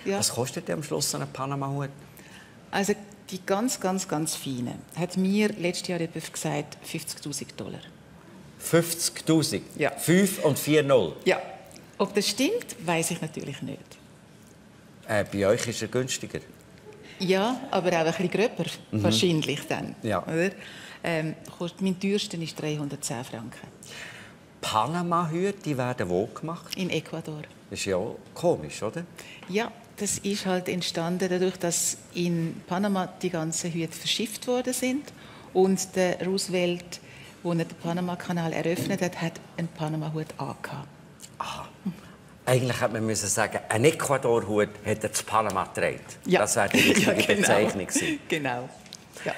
S2: Was kostet denn am Schluss so ein Panama-Hut?
S6: Also die ganz feine hat mir letztes Jahr jemand gesagt, $50.000.
S2: 50'000?
S6: Ja.
S2: 5 und 4 0?
S6: Ja. Ob das stimmt, weiß ich natürlich nicht.
S2: Bei euch ist er günstiger?
S6: Ja, aber auch ein bisschen gröber, wahrscheinlich dann.
S2: Ja.
S6: Oder? Mein teuerster ist 310 Franken.
S2: Panama-Hüte, die werden wo gemacht?
S6: In Ecuador.
S2: Das ist ja auch komisch, oder?
S6: Ja, das ist halt entstanden dadurch, dass in Panama die ganzen Hüte verschifft worden sind und der Roosevelt, als er den Panama-Kanal eröffnet hat, hat einen Panama-Hut angehabt.
S2: Aha. Eigentlich hätte man müssen sagen, ein Ecuador-Hut hat er zu Panama getragen.
S6: Ja.
S2: Das wäre die richtige Bezeichnung gewesen.
S6: Genau. Ja.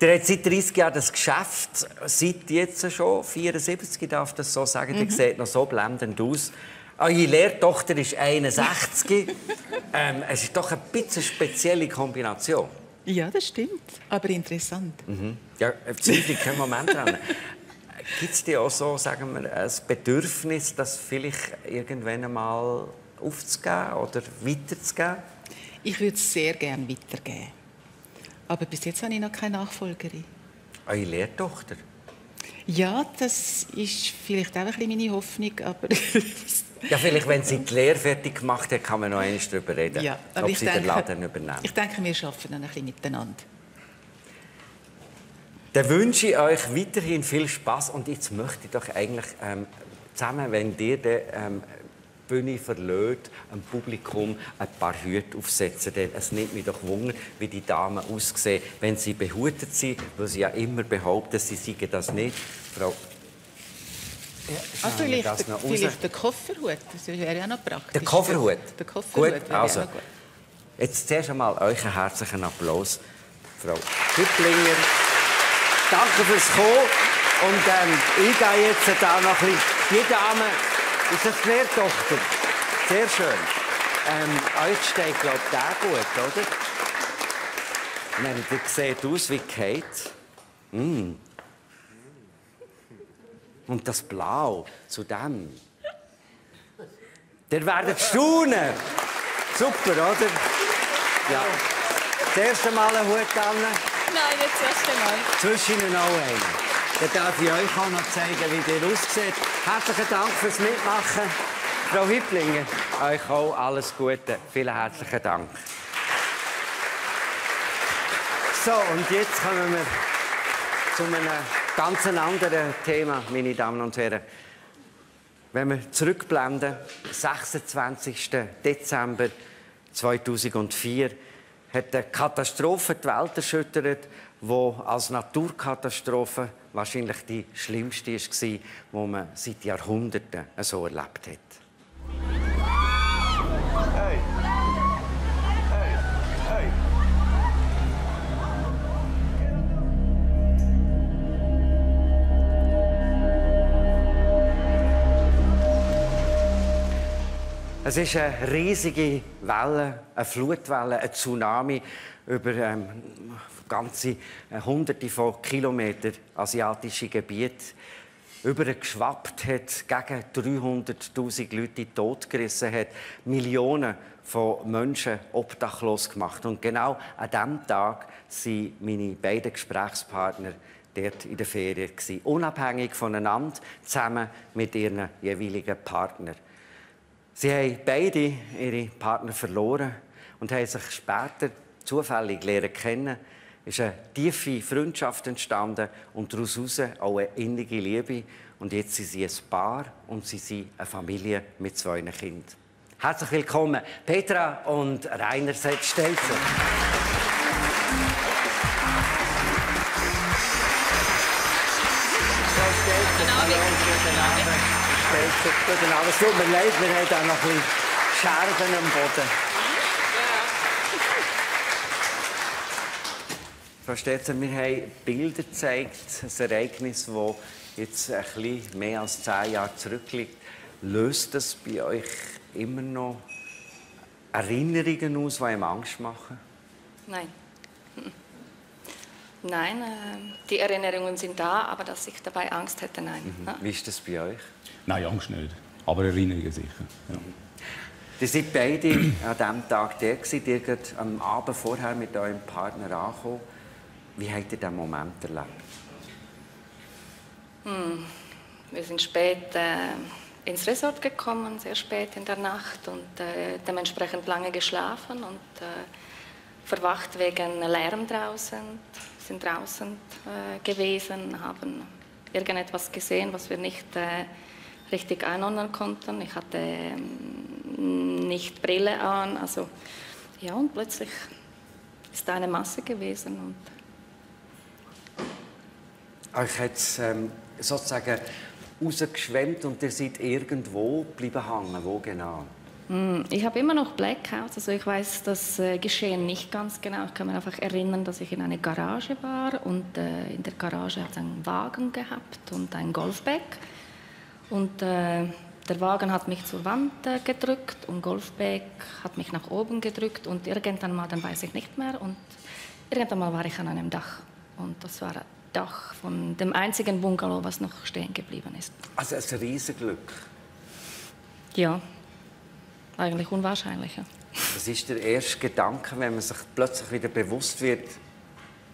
S2: Ihr habt seit 30 Jahren das Geschäft, seit jetzt schon 74, ich darf das so sagen, ihr seht noch so blendend aus. Eure Lehrtochter ist 61. Es ist doch ein bisschen eine spezielle Kombination.
S6: Ja, das stimmt, aber interessant.
S2: Ja, zweifle keinen Moment dran. Gibt es dir auch so, sagen wir, ein Bedürfnis, das vielleicht irgendwann einmal aufzugeben oder weiterzugeben?
S6: Ich würde es sehr gerne weitergeben. Aber bis jetzt habe ich noch keine Nachfolgerin.
S2: Eure Lehrtochter?
S6: Ja, das ist vielleicht auch ein bisschen meine Hoffnung, aber...
S2: Ja, vielleicht, wenn sie die Lehre fertig gemacht hat, kann man noch einmal darüber reden,
S6: ja, aber
S2: ob sie den Laden übernehmen.
S6: Ich denke, wir arbeiten dann ein bisschen miteinander.
S2: Dann wünsche ich euch weiterhin viel Spass und jetzt möchte ich doch eigentlich zusammen, wenn ihr die Bühne verlässt, am Publikum ein paar Hüte aufsetzen. Denn es nimmt mich doch Wunder, wie die Damen aussehen, wenn sie behutet sind, weil sie ja immer behaupten, sie seien das nicht. Frau,
S6: Vielleicht der Kofferhut, das wäre ja noch praktisch.
S2: Der Kofferhut?
S6: Der Kofferhut
S2: gut,
S6: wäre
S2: also.
S6: ja noch gut.
S2: Jetzt zuerst einmal euch einen herzlichen Applaus, Frau Hüpplinger. Danke fürs Kommen. Und ich gehe jetzt da noch ein bisschen... Die Dame ist das die Lehrtochter. Sehr schön. Euch steht, glaube ich, der gut, oder? Ich meine, die sieht aus wie Kate. Und das Blau zu dem. Ihr werdet staunen. Super, oder? Ja. Das erste Mal einen Hut an.
S3: Nein, nicht das erste Mal.
S2: Zwischen ihnen auch einen. Dann darf ich euch auch noch zeigen, wie ihr aussieht. Herzlichen Dank fürs Mitmachen. Frau Hüpplinger, euch auch alles Gute. Vielen herzlichen Dank. So, und jetzt kommen wir zu einem ganz anderen Thema, meine Damen und Herren. Wenn wir zurückblenden, 26. Dezember 2004 hat eine Katastrophe die Welt erschüttert, die als Naturkatastrophe wahrscheinlich die schlimmste war, die man seit Jahrhunderten so erlebt hat.
S7: Hey. Hey. Hey.
S2: Es ist eine riesige Welle, eine Flutwelle, ein Tsunami über ganze Hunderte von Kilometern asiatische Gebiete übergeschwappt hat, gegen 300'000 Leute in den Tod gerissen hat, Millionen von Menschen obdachlos gemacht. Und genau an diesem Tag waren meine beiden Gesprächspartner dort in der Ferien, unabhängig voneinander, zusammen mit ihren jeweiligen Partnern. Sie haben beide ihre Partner verloren und haben sich später zufällig lernen kennen. Es ist eine tiefe Freundschaft entstanden und daraus auch eine innige Liebe. Und jetzt sind sie ein Paar und sie sind eine Familie mit 2 Kindern. Herzlich willkommen, Petra und Rainer Stelzer. Guten Abend. Es tut mir leid, wir haben auch noch ein bisschen Scherben am Boden. Frau Stelzer, wir haben Bilder gezeigt, ein Ereignis, das jetzt ein bisschen mehr als 10 Jahre zurückliegt. Löst das bei euch immer noch Erinnerungen aus, die einem Angst machen?
S8: Nein. Nein, die Erinnerungen sind da, aber dass ich dabei Angst hätte, nein.
S2: Wie ist das bei euch?
S9: Nein, Angst nicht. Aber Erinnerungen sicher. Ja.
S2: Ihr seid beide an diesem Tag da gewesen. Ihr seid am Abend vorher mit eurem Partner angekommen. Wie habt ihr diesen Moment erlebt?
S8: Wir sind spät ins Resort gekommen, sehr spät in der Nacht und dementsprechend lange geschlafen und verwacht wegen Lärm draußen. Wir sind draußen gewesen, haben irgendetwas gesehen, was wir nicht richtig einordnen konnten. Ich hatte nicht Brille an, also ja, und plötzlich ist da eine Masse gewesen. Und
S2: euch hat es sozusagen rausgeschwemmt und ihr seid irgendwo bleiben hängen. Wo genau?
S8: Ich habe immer noch Blackouts, also ich weiß das Geschehen nicht ganz genau. Ich kann mich einfach erinnern, dass ich in einer Garage war und in der Garage hat es einen Wagen gehabt und ein Golfbag. Und der Wagen hat mich zur Wand gedrückt und Golfbag hat mich nach oben gedrückt und irgendwann mal, dann weiß ich nicht mehr, und irgendwann mal war ich an einem Dach und das war das Dach von dem einzigen Bungalow, was noch stehen geblieben ist.
S2: Also ein Riesenglück.
S8: Ja, eigentlich unwahrscheinlich. Ja.
S2: Das ist der erste Gedanke, wenn man sich plötzlich wieder bewusst wird,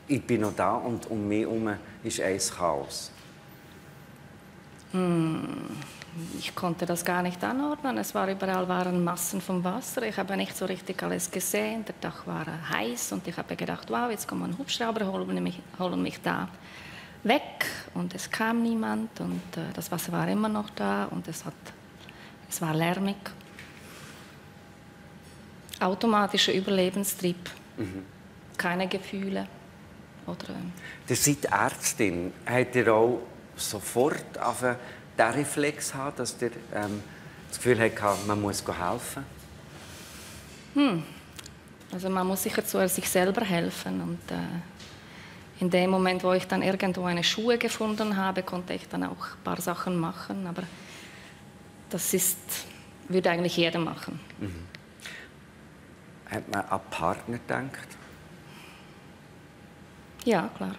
S2: ich bin noch da und um mich herum ist ein Chaos.
S8: Ich konnte das gar nicht anordnen. Es war überall waren Massen von Wasser. Ich habe nicht so richtig alles gesehen. Der Dach war heiß und ich habe gedacht, wow, jetzt kommen Hubschrauber, holen mich da weg. Und es kam niemand und das Wasser war immer noch da und es war lärmig. Automatischer Überlebenstrieb, keine Gefühle. Oder,
S2: Ihr seid Ärztin. Habt ihr auch sofort den Reflex haben, dass ihr das Gefühl habt, man muss helfen?
S8: Also man muss sicher zuerst sich selber helfen. Und in dem Moment, wo ich dann irgendwo eine Schuhe gefunden habe, konnte ich dann auch ein paar Sachen machen. Aber das würde eigentlich jeder machen.
S2: Hat man an Partner gedacht?
S8: Ja, klar.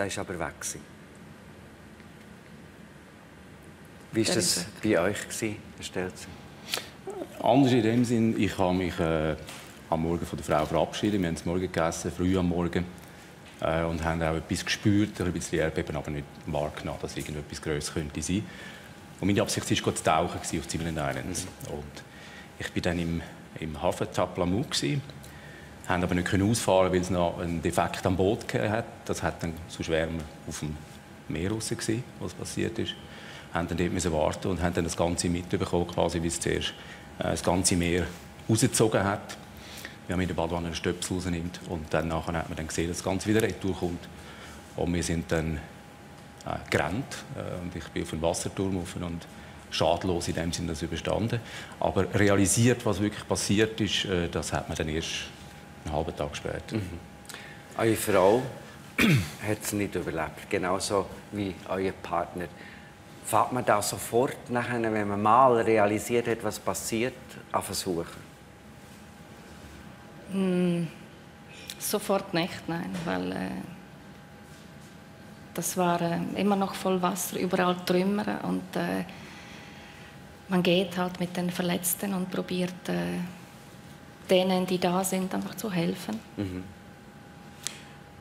S2: Das war aber weg. Wie war das bei euch, Herr Stelzer?
S9: Anders in dem Sinn, ich habe mich am Morgen von der Frau verabschiedet. Wir haben das Morgen gegessen, früh am Morgen. Und haben auch etwas gespürt, ein bisschen Erdbeben, aber nicht wahrgenommen, dass irgendetwas Größeres könnte sein. Und meine Absicht war, zu tauchen auf Zimmern Islands. Und ich war dann im Hafen Taplamu, haben aber nicht ausfahren, weil es noch einen Defekt am Boot hatte. Das hat dann so schwer auf dem Meer raus gesehen, was passiert ist. Haben dann dort warten und haben dann das Ganze mitbekommen, quasi, wie es zuerst das ganze Meer rausgezogen hat. Wir haben in der Badewanne einen Stöpsel rausnimmt und dann nachher hat man dann gesehen, dass das Ganze wieder retour kommt. Und wir sind dann gerannt und ich bin auf den Wasserturm rauf und schadlos in dem Sinne das überstanden. Aber realisiert, was wirklich passiert ist, das hat man dann erst einen halben Tag später.
S2: Eure Frau hat es nicht überlebt, genauso wie euer Partner. Fährt man da sofort nachher, wenn man mal realisiert hat, was passiert, an Versuchen?
S8: Sofort nicht, nein, weil das war immer noch voll Wasser, überall Trümmer und man geht halt mit den Verletzten und probiert denen, die da sind, einfach zu helfen.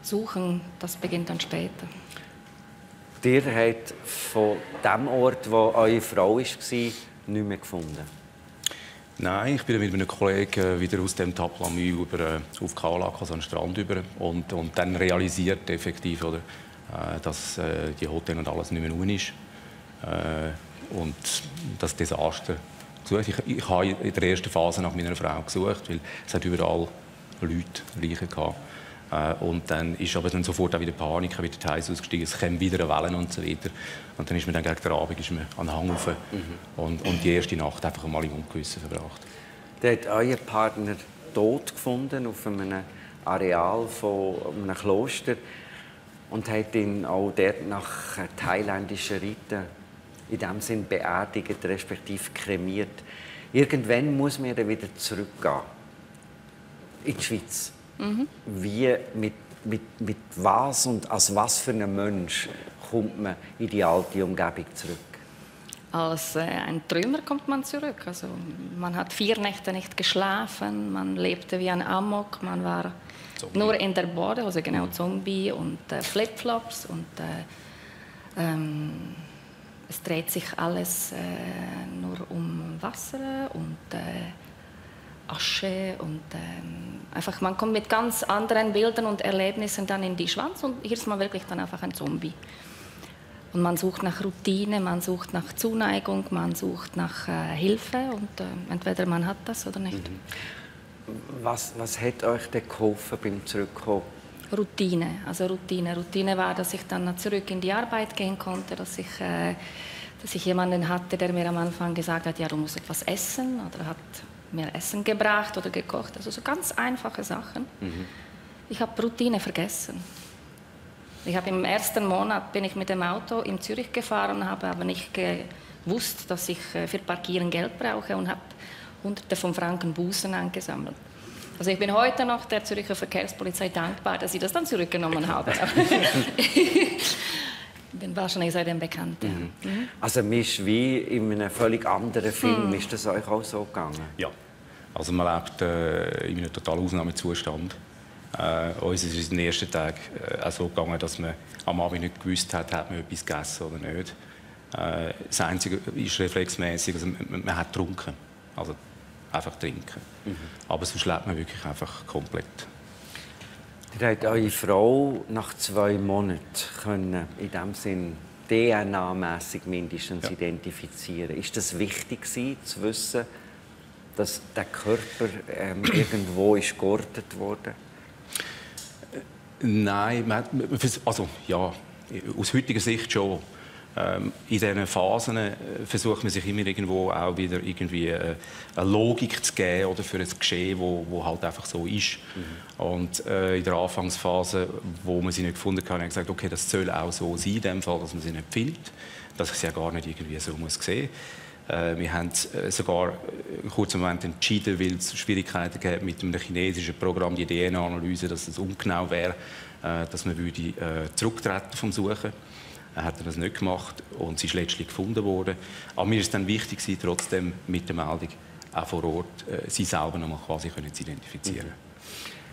S8: Suchen, das beginnt dann später.
S2: Ihr habt von dem Ort, wo eure Frau war, nicht mehr gefunden?
S9: Nein, ich bin mit einem Kollegen wieder aus dem Taplamu auf Kalak, also an den Strand über und dann realisiert effektiv, oder, dass die Hotel und alles nicht mehr nun ist und das Desaster gesucht. Ich habe in der ersten Phase nach meiner Frau gesucht, weil es hat überall Leichen gehabt. Und dann ist aber dann sofort auch wieder Panik, wieder die Heise ausgestiegen, es kämen wieder Wellen und so weiter. Und dann ist man dann gegen den Abend an den Hang rauf und die erste Nacht einfach mal im Ungewissen verbracht.
S2: Da hat euer Partner tot gefunden auf einem Areal von einem Kloster und hat ihn auch dort nach thailändischen Riten in dem Sinn beerdigt, respektive kremiert. Irgendwann muss man dann wieder zurückgehen in die Schweiz. Wie, mit was und als was für ein Mensch kommt man in die alte Umgebung zurück?
S8: Als ein Trümmer kommt man zurück. Also, man hat 4 Nächte nicht geschlafen, man lebte wie ein Amok, man war Zombie. Nur in der Bode, also genau Zombie und Flipflops und es dreht sich alles nur um Wasser und Asche und einfach, man kommt mit ganz anderen Bildern und Erlebnissen dann in die Schwanz und hier ist man wirklich dann einfach ein Zombie. Und man sucht nach Routine, man sucht nach Zuneigung, man sucht nach Hilfe und entweder man hat das oder nicht.
S2: Was hat euch denn geholfen beim Zurückkommen?
S8: Routine, also Routine. Routine war, dass ich dann zurück in die Arbeit gehen konnte, dass ich jemanden hatte, der mir am Anfang gesagt hat, ja, du musst etwas essen oder hat mir Essen gebracht oder gekocht. Also so ganz einfache Sachen. Ich habe Routine vergessen. Ich habe im ersten Monat bin ich mit dem Auto in Zürich gefahren, habe aber nicht gewusst, dass ich für Parkieren Geld brauche und habe Hunderte von Franken Bußen angesammelt. Also ich bin heute noch der Zürcher Verkehrspolizei dankbar, dass sie das dann zurückgenommen haben. Ich bin wahrscheinlich seitdem bekannt. Ja.
S2: Also man ist wie in einem völlig anderen Film. Ist das euch auch so gegangen?
S9: Ja. Also man lebt in einem totalen Ausnahmezustand. Uns ist es in den ersten Tagen auch so gegangen, dass man am Abend nicht gewusst hat, ob man etwas gegessen oder nicht. Das Einzige ist reflexmäßig, also man hat getrunken. Also einfach trinken. Aber sonst lebt man wirklich einfach komplett.
S2: Ihr habt eure Frau nach 2 Monaten können, in dem Sinn DNA-mässig mindestens identifizieren. Ist das wichtig gewesen, zu wissen, dass der Körper irgendwo ist geortet wurde?
S9: Nein, also ja, aus heutiger Sicht schon. In diesen Phasen versucht man sich immer irgendwo auch wieder irgendwie eine Logik zu geben oder für ein Geschehen, wo halt einfach so ist. Und in der Anfangsphase, wo man sie nicht gefunden hat, habe ich gesagt, okay, das soll auch so sein, in dem Fall, dass man sie nicht findet, dass ich sie ja gar nicht irgendwie so muss sehen. Wir haben sogar einen kurzen Moment entschieden, weil es Schwierigkeiten gab mit einem chinesischen Programm, die DNA-Analyse, dass es ungenau wäre, dass man zurücktreten vom Suchen. Hat er das nicht gemacht und sie ist letztlich gefunden worden. Aber mir ist es dann wichtig, trotzdem mit der Meldung auch vor Ort sie selber noch mal quasi zu identifizieren.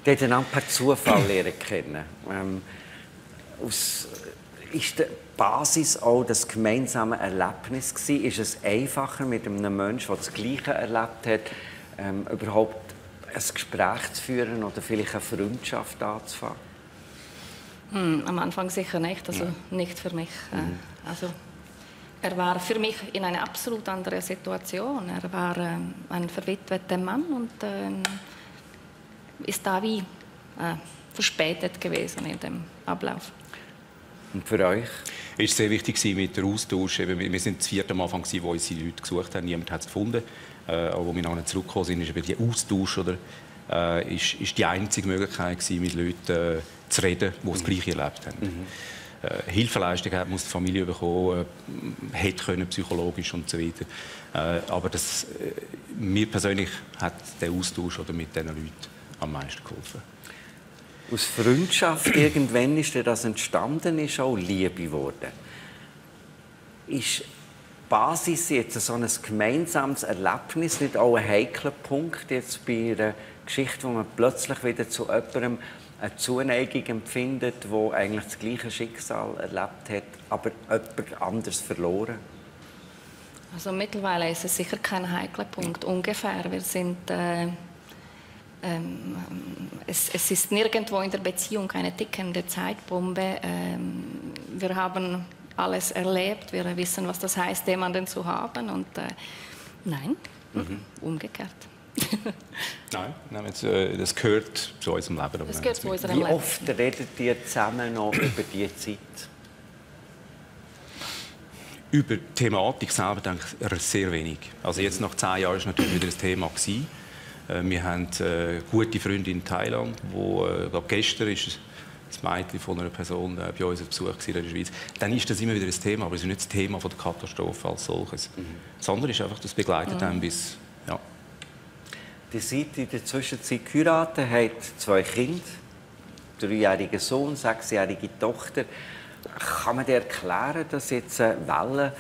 S2: Die haben einander per Zufall lernen kennen. Ist die Basis auch das gemeinsame Erlebnis gewesen? Ist es einfacher, mit einem Menschen, der das Gleiche erlebt hat, überhaupt ein Gespräch zu führen oder vielleicht eine Freundschaft anzufangen?
S8: Am Anfang sicher nicht, also nicht für mich. Also, er war für mich in einer absolut anderen Situation. Er war ein verwitweter Mann und ist da wie verspätet gewesen in dem Ablauf.
S2: Und für euch?
S9: Es war sehr wichtig mit der Austausch. Wir sind das 4. am Anfang, wo unsere Leute gesucht haben. Niemand hat es gefunden. Aber als wir nachher zurückgekommen sind, ist der Austausch ist die einzige Möglichkeit gewesen, mit Leuten zu reden, die das Gleiche erlebt haben. Hilfeleistung muss die Familie bekommen, hätte können, psychologisch und so weiter. Aber mir persönlich hat der Austausch mit diesen Leuten am meisten geholfen.
S2: Aus Freundschaft irgendwann ist das entstanden, ist auch Liebe geworden. Ist die Basis jetzt so ein gemeinsames Erlebnis nicht auch ein heikler Punkt jetzt bei einer Geschichte, wo man plötzlich wieder zu jemandem eine Zuneigung empfindet, der eigentlich das gleiche Schicksal erlebt hat, aber jemand anderes verloren?
S8: Also mittlerweile ist es sicher kein heikler Punkt. Ungefähr. Wir sind, es ist nirgendwo in der Beziehung eine tickende Zeitbombe. Wir haben alles erlebt. Wir wissen, was das heißt, jemanden zu haben. Und nein, umgekehrt.
S9: Nein, das gehört zu unserem Leben.
S8: Das gehört zu unserem Leben.
S2: Wie oft redet ihr zusammen noch über diese Zeit?
S9: Über die Thematik selber denke ich sehr wenig. Also jetzt nach 10 Jahren war es natürlich wieder ein Thema gewesen. Wir haben eine gute Freundin in Thailand, wo gestern ist das Mädchen von einer Person bei uns auf Besuch in der Schweiz. Dann ist das immer wieder ein Thema, aber es ist nicht das Thema von der Katastrophe als solches. Sondern es ist einfach, das begleitet einen bis... Ja.
S2: Ihr seid in der Zwischenzeit geheiratet, habt 2 Kinder, 3-jährigen Sohn, 6-jährige Tochter. Kann man dir erklären, dass jetzt Wellen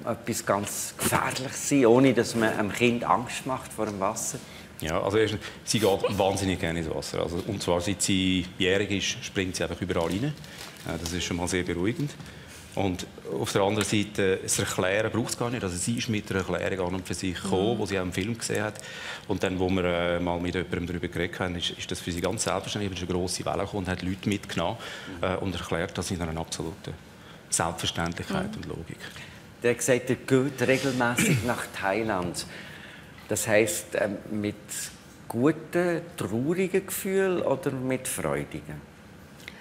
S2: etwas ganz Gefährliches sind, ohne dass man einem Kind Angst macht vor dem Wasser?
S9: Ja, also sie geht wahnsinnig gerne ins Wasser. Also, und zwar seit sie jährig ist, springt sie einfach überall rein. Das ist schon mal sehr beruhigend. Und auf der anderen Seite, das Erklären braucht es gar nicht. Also sie ist mit einer Erklärung an und für sich gekommen, die sie auch im Film gesehen hat. Und dann, wo wir mal mit jemandem darüber geredet haben, ist das für sie ganz selbstverständlich. Es ist eine grosse Welle gekommen und hat Leute mitgenommen und erklärt das in einer absoluten Selbstverständlichkeit und Logik.
S2: Der hat gesagt, er geht regelmäßig nach Thailand. Das heisst, mit guten, traurigen Gefühlen oder mit freudigen?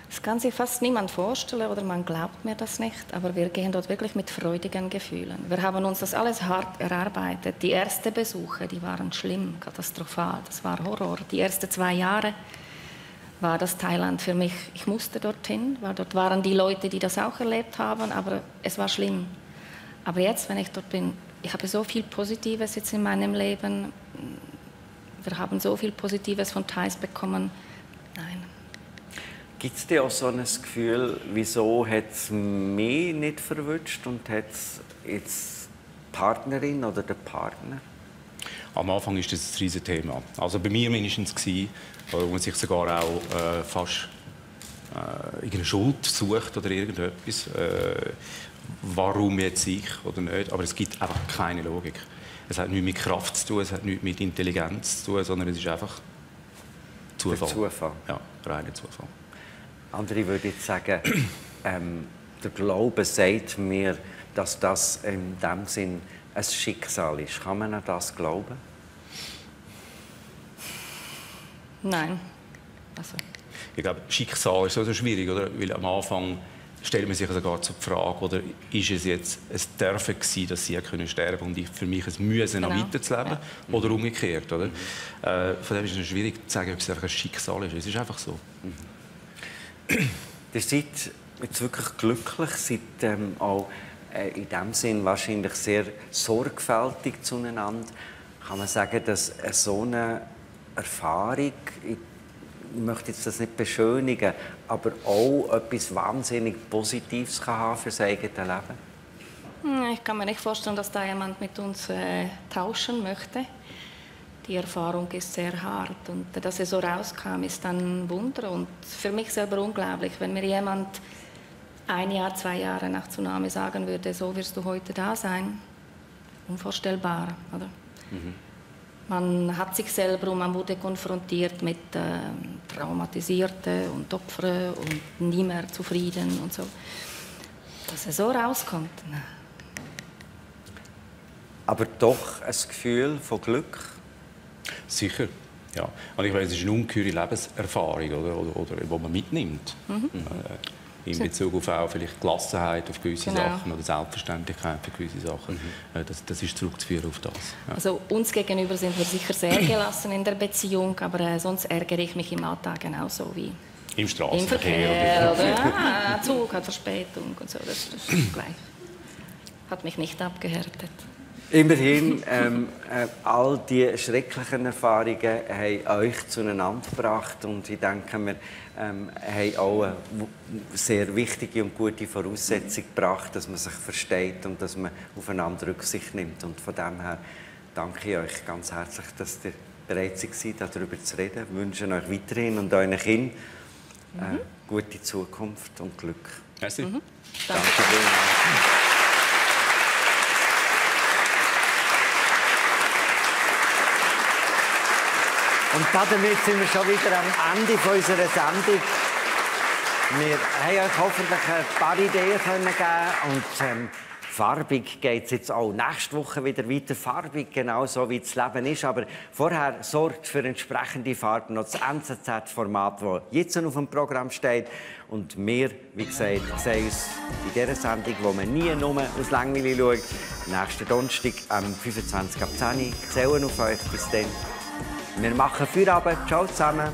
S8: Das kann sich fast niemand vorstellen oder man glaubt mir das nicht, aber wir gehen dort wirklich mit freudigen Gefühlen. Wir haben uns das alles hart erarbeitet. Die ersten Besuche, die waren schlimm, katastrophal, das war Horror. Die ersten 2 Jahre war das Thailand für mich, ich musste dorthin, weil dort waren die Leute, die das auch erlebt haben, aber es war schlimm. Aber jetzt, wenn ich dort bin, ich habe so viel Positives jetzt in meinem Leben. Wir haben so viel Positives von Thais bekommen. Nein.
S2: Gibt es dir auch so ein Gefühl, wieso hat es mich nicht verwünscht und hat es jetzt die Partnerin oder der Partner?
S9: Am Anfang ist das ein riesiges Thema. Also bei mir mindestens wo man sich sogar auch fast irgendeine Schuld sucht oder irgendetwas. Warum jetzt ich oder nicht? Aber es gibt einfach keine Logik. Es hat nichts mit Kraft zu tun, es hat nichts mit Intelligenz zu tun, sondern es ist einfach Zufall.
S2: Zufall.
S9: Ja, reiner Zufall.
S2: Andere würden jetzt sagen, der Glaube sagt mir, dass das in dem Sinn ein Schicksal ist. Kann man an das glauben?
S8: Nein. Also.
S9: Ich glaube, Schicksal ist so schwierig, oder? Weil am Anfang stellt man sich sogar zur Frage, oder ist es jetzt ein Dürfen gewesen, dass sie sterben können und ich für mich ein Müssen noch weiterzuleben? Ja. Oder umgekehrt, oder? Von dem ist es schwierig zu sagen, ob es einfach ein Schicksal ist. Es ist einfach so.
S2: Ihr seid jetzt wirklich glücklich, seid auch in dem Sinn wahrscheinlich sehr sorgfältig zueinander. Kann man sagen, dass so eine Erfahrung möchte jetzt das nicht beschönigen, aber auch etwas wahnsinnig Positives kann haben für sein eigenes Leben?
S8: Ich kann mir nicht vorstellen, dass da jemand mit uns tauschen möchte. Die Erfahrung ist sehr hart und dass er so rauskam, ist ein Wunder und für mich selber unglaublich, wenn mir jemand 1 Jahr, 2 Jahre nach Tsunami sagen würde, so wirst du heute da sein. Unvorstellbar, oder? Man hat sich selber und man wurde konfrontiert mit Traumatisierten und Opfern und nie mehr zufrieden und so. Dass er so rauskommt.
S2: Aber doch ein Gefühl von Glück?
S9: Sicher, ja. Und ich weiß, es ist eine ungeheure Lebenserfahrung, oder die man mitnimmt. In Bezug auf auch vielleicht Gelassenheit auf gewisse Sachen oder Selbstverständlichkeit für gewisse Sachen. Das ist zurückzuführen auf das. Ja.
S8: Also uns gegenüber sind wir sicher sehr gelassen in der Beziehung, aber sonst ärgere ich mich im Alltag genauso wie
S9: im Straßenverkehr.
S8: Im Verkehr, oder Zug hat Verspätung und so. Das ist gleich. Hat mich nicht abgehärtet.
S2: Immerhin, all die schrecklichen Erfahrungen haben euch zueinander gebracht und ich denke, wir haben auch eine sehr wichtige und gute Voraussetzung gebracht, dass man sich versteht und dass man aufeinander Rücksicht nimmt. Und von dem her danke ich euch ganz herzlich, dass ihr bereit seid, darüber zu reden. Wir wünschen euch weiterhin und euren Kindern gute Zukunft und Glück.
S9: Merci.
S2: Danke vielmals. Und damit sind wir schon wieder am Ende unserer Sendung. Wir haben euch hoffentlich ein paar Ideen geben und farbig geht es jetzt auch nächste Woche wieder weiter. Farbig, genauso wie das Leben ist. Aber vorher sorgt für entsprechende Farben noch das NZZ-Format, das jetzt auf dem Programm steht. Und wir, wie gesagt, sehen uns in dieser Sendung, wo man nie nur aus Langweile schaut. Nächsten Donnerstag am 25. ab 10 Uhr. Sehen auf euch. Bis dann. Wir machen Feierabend. Ciao zusammen.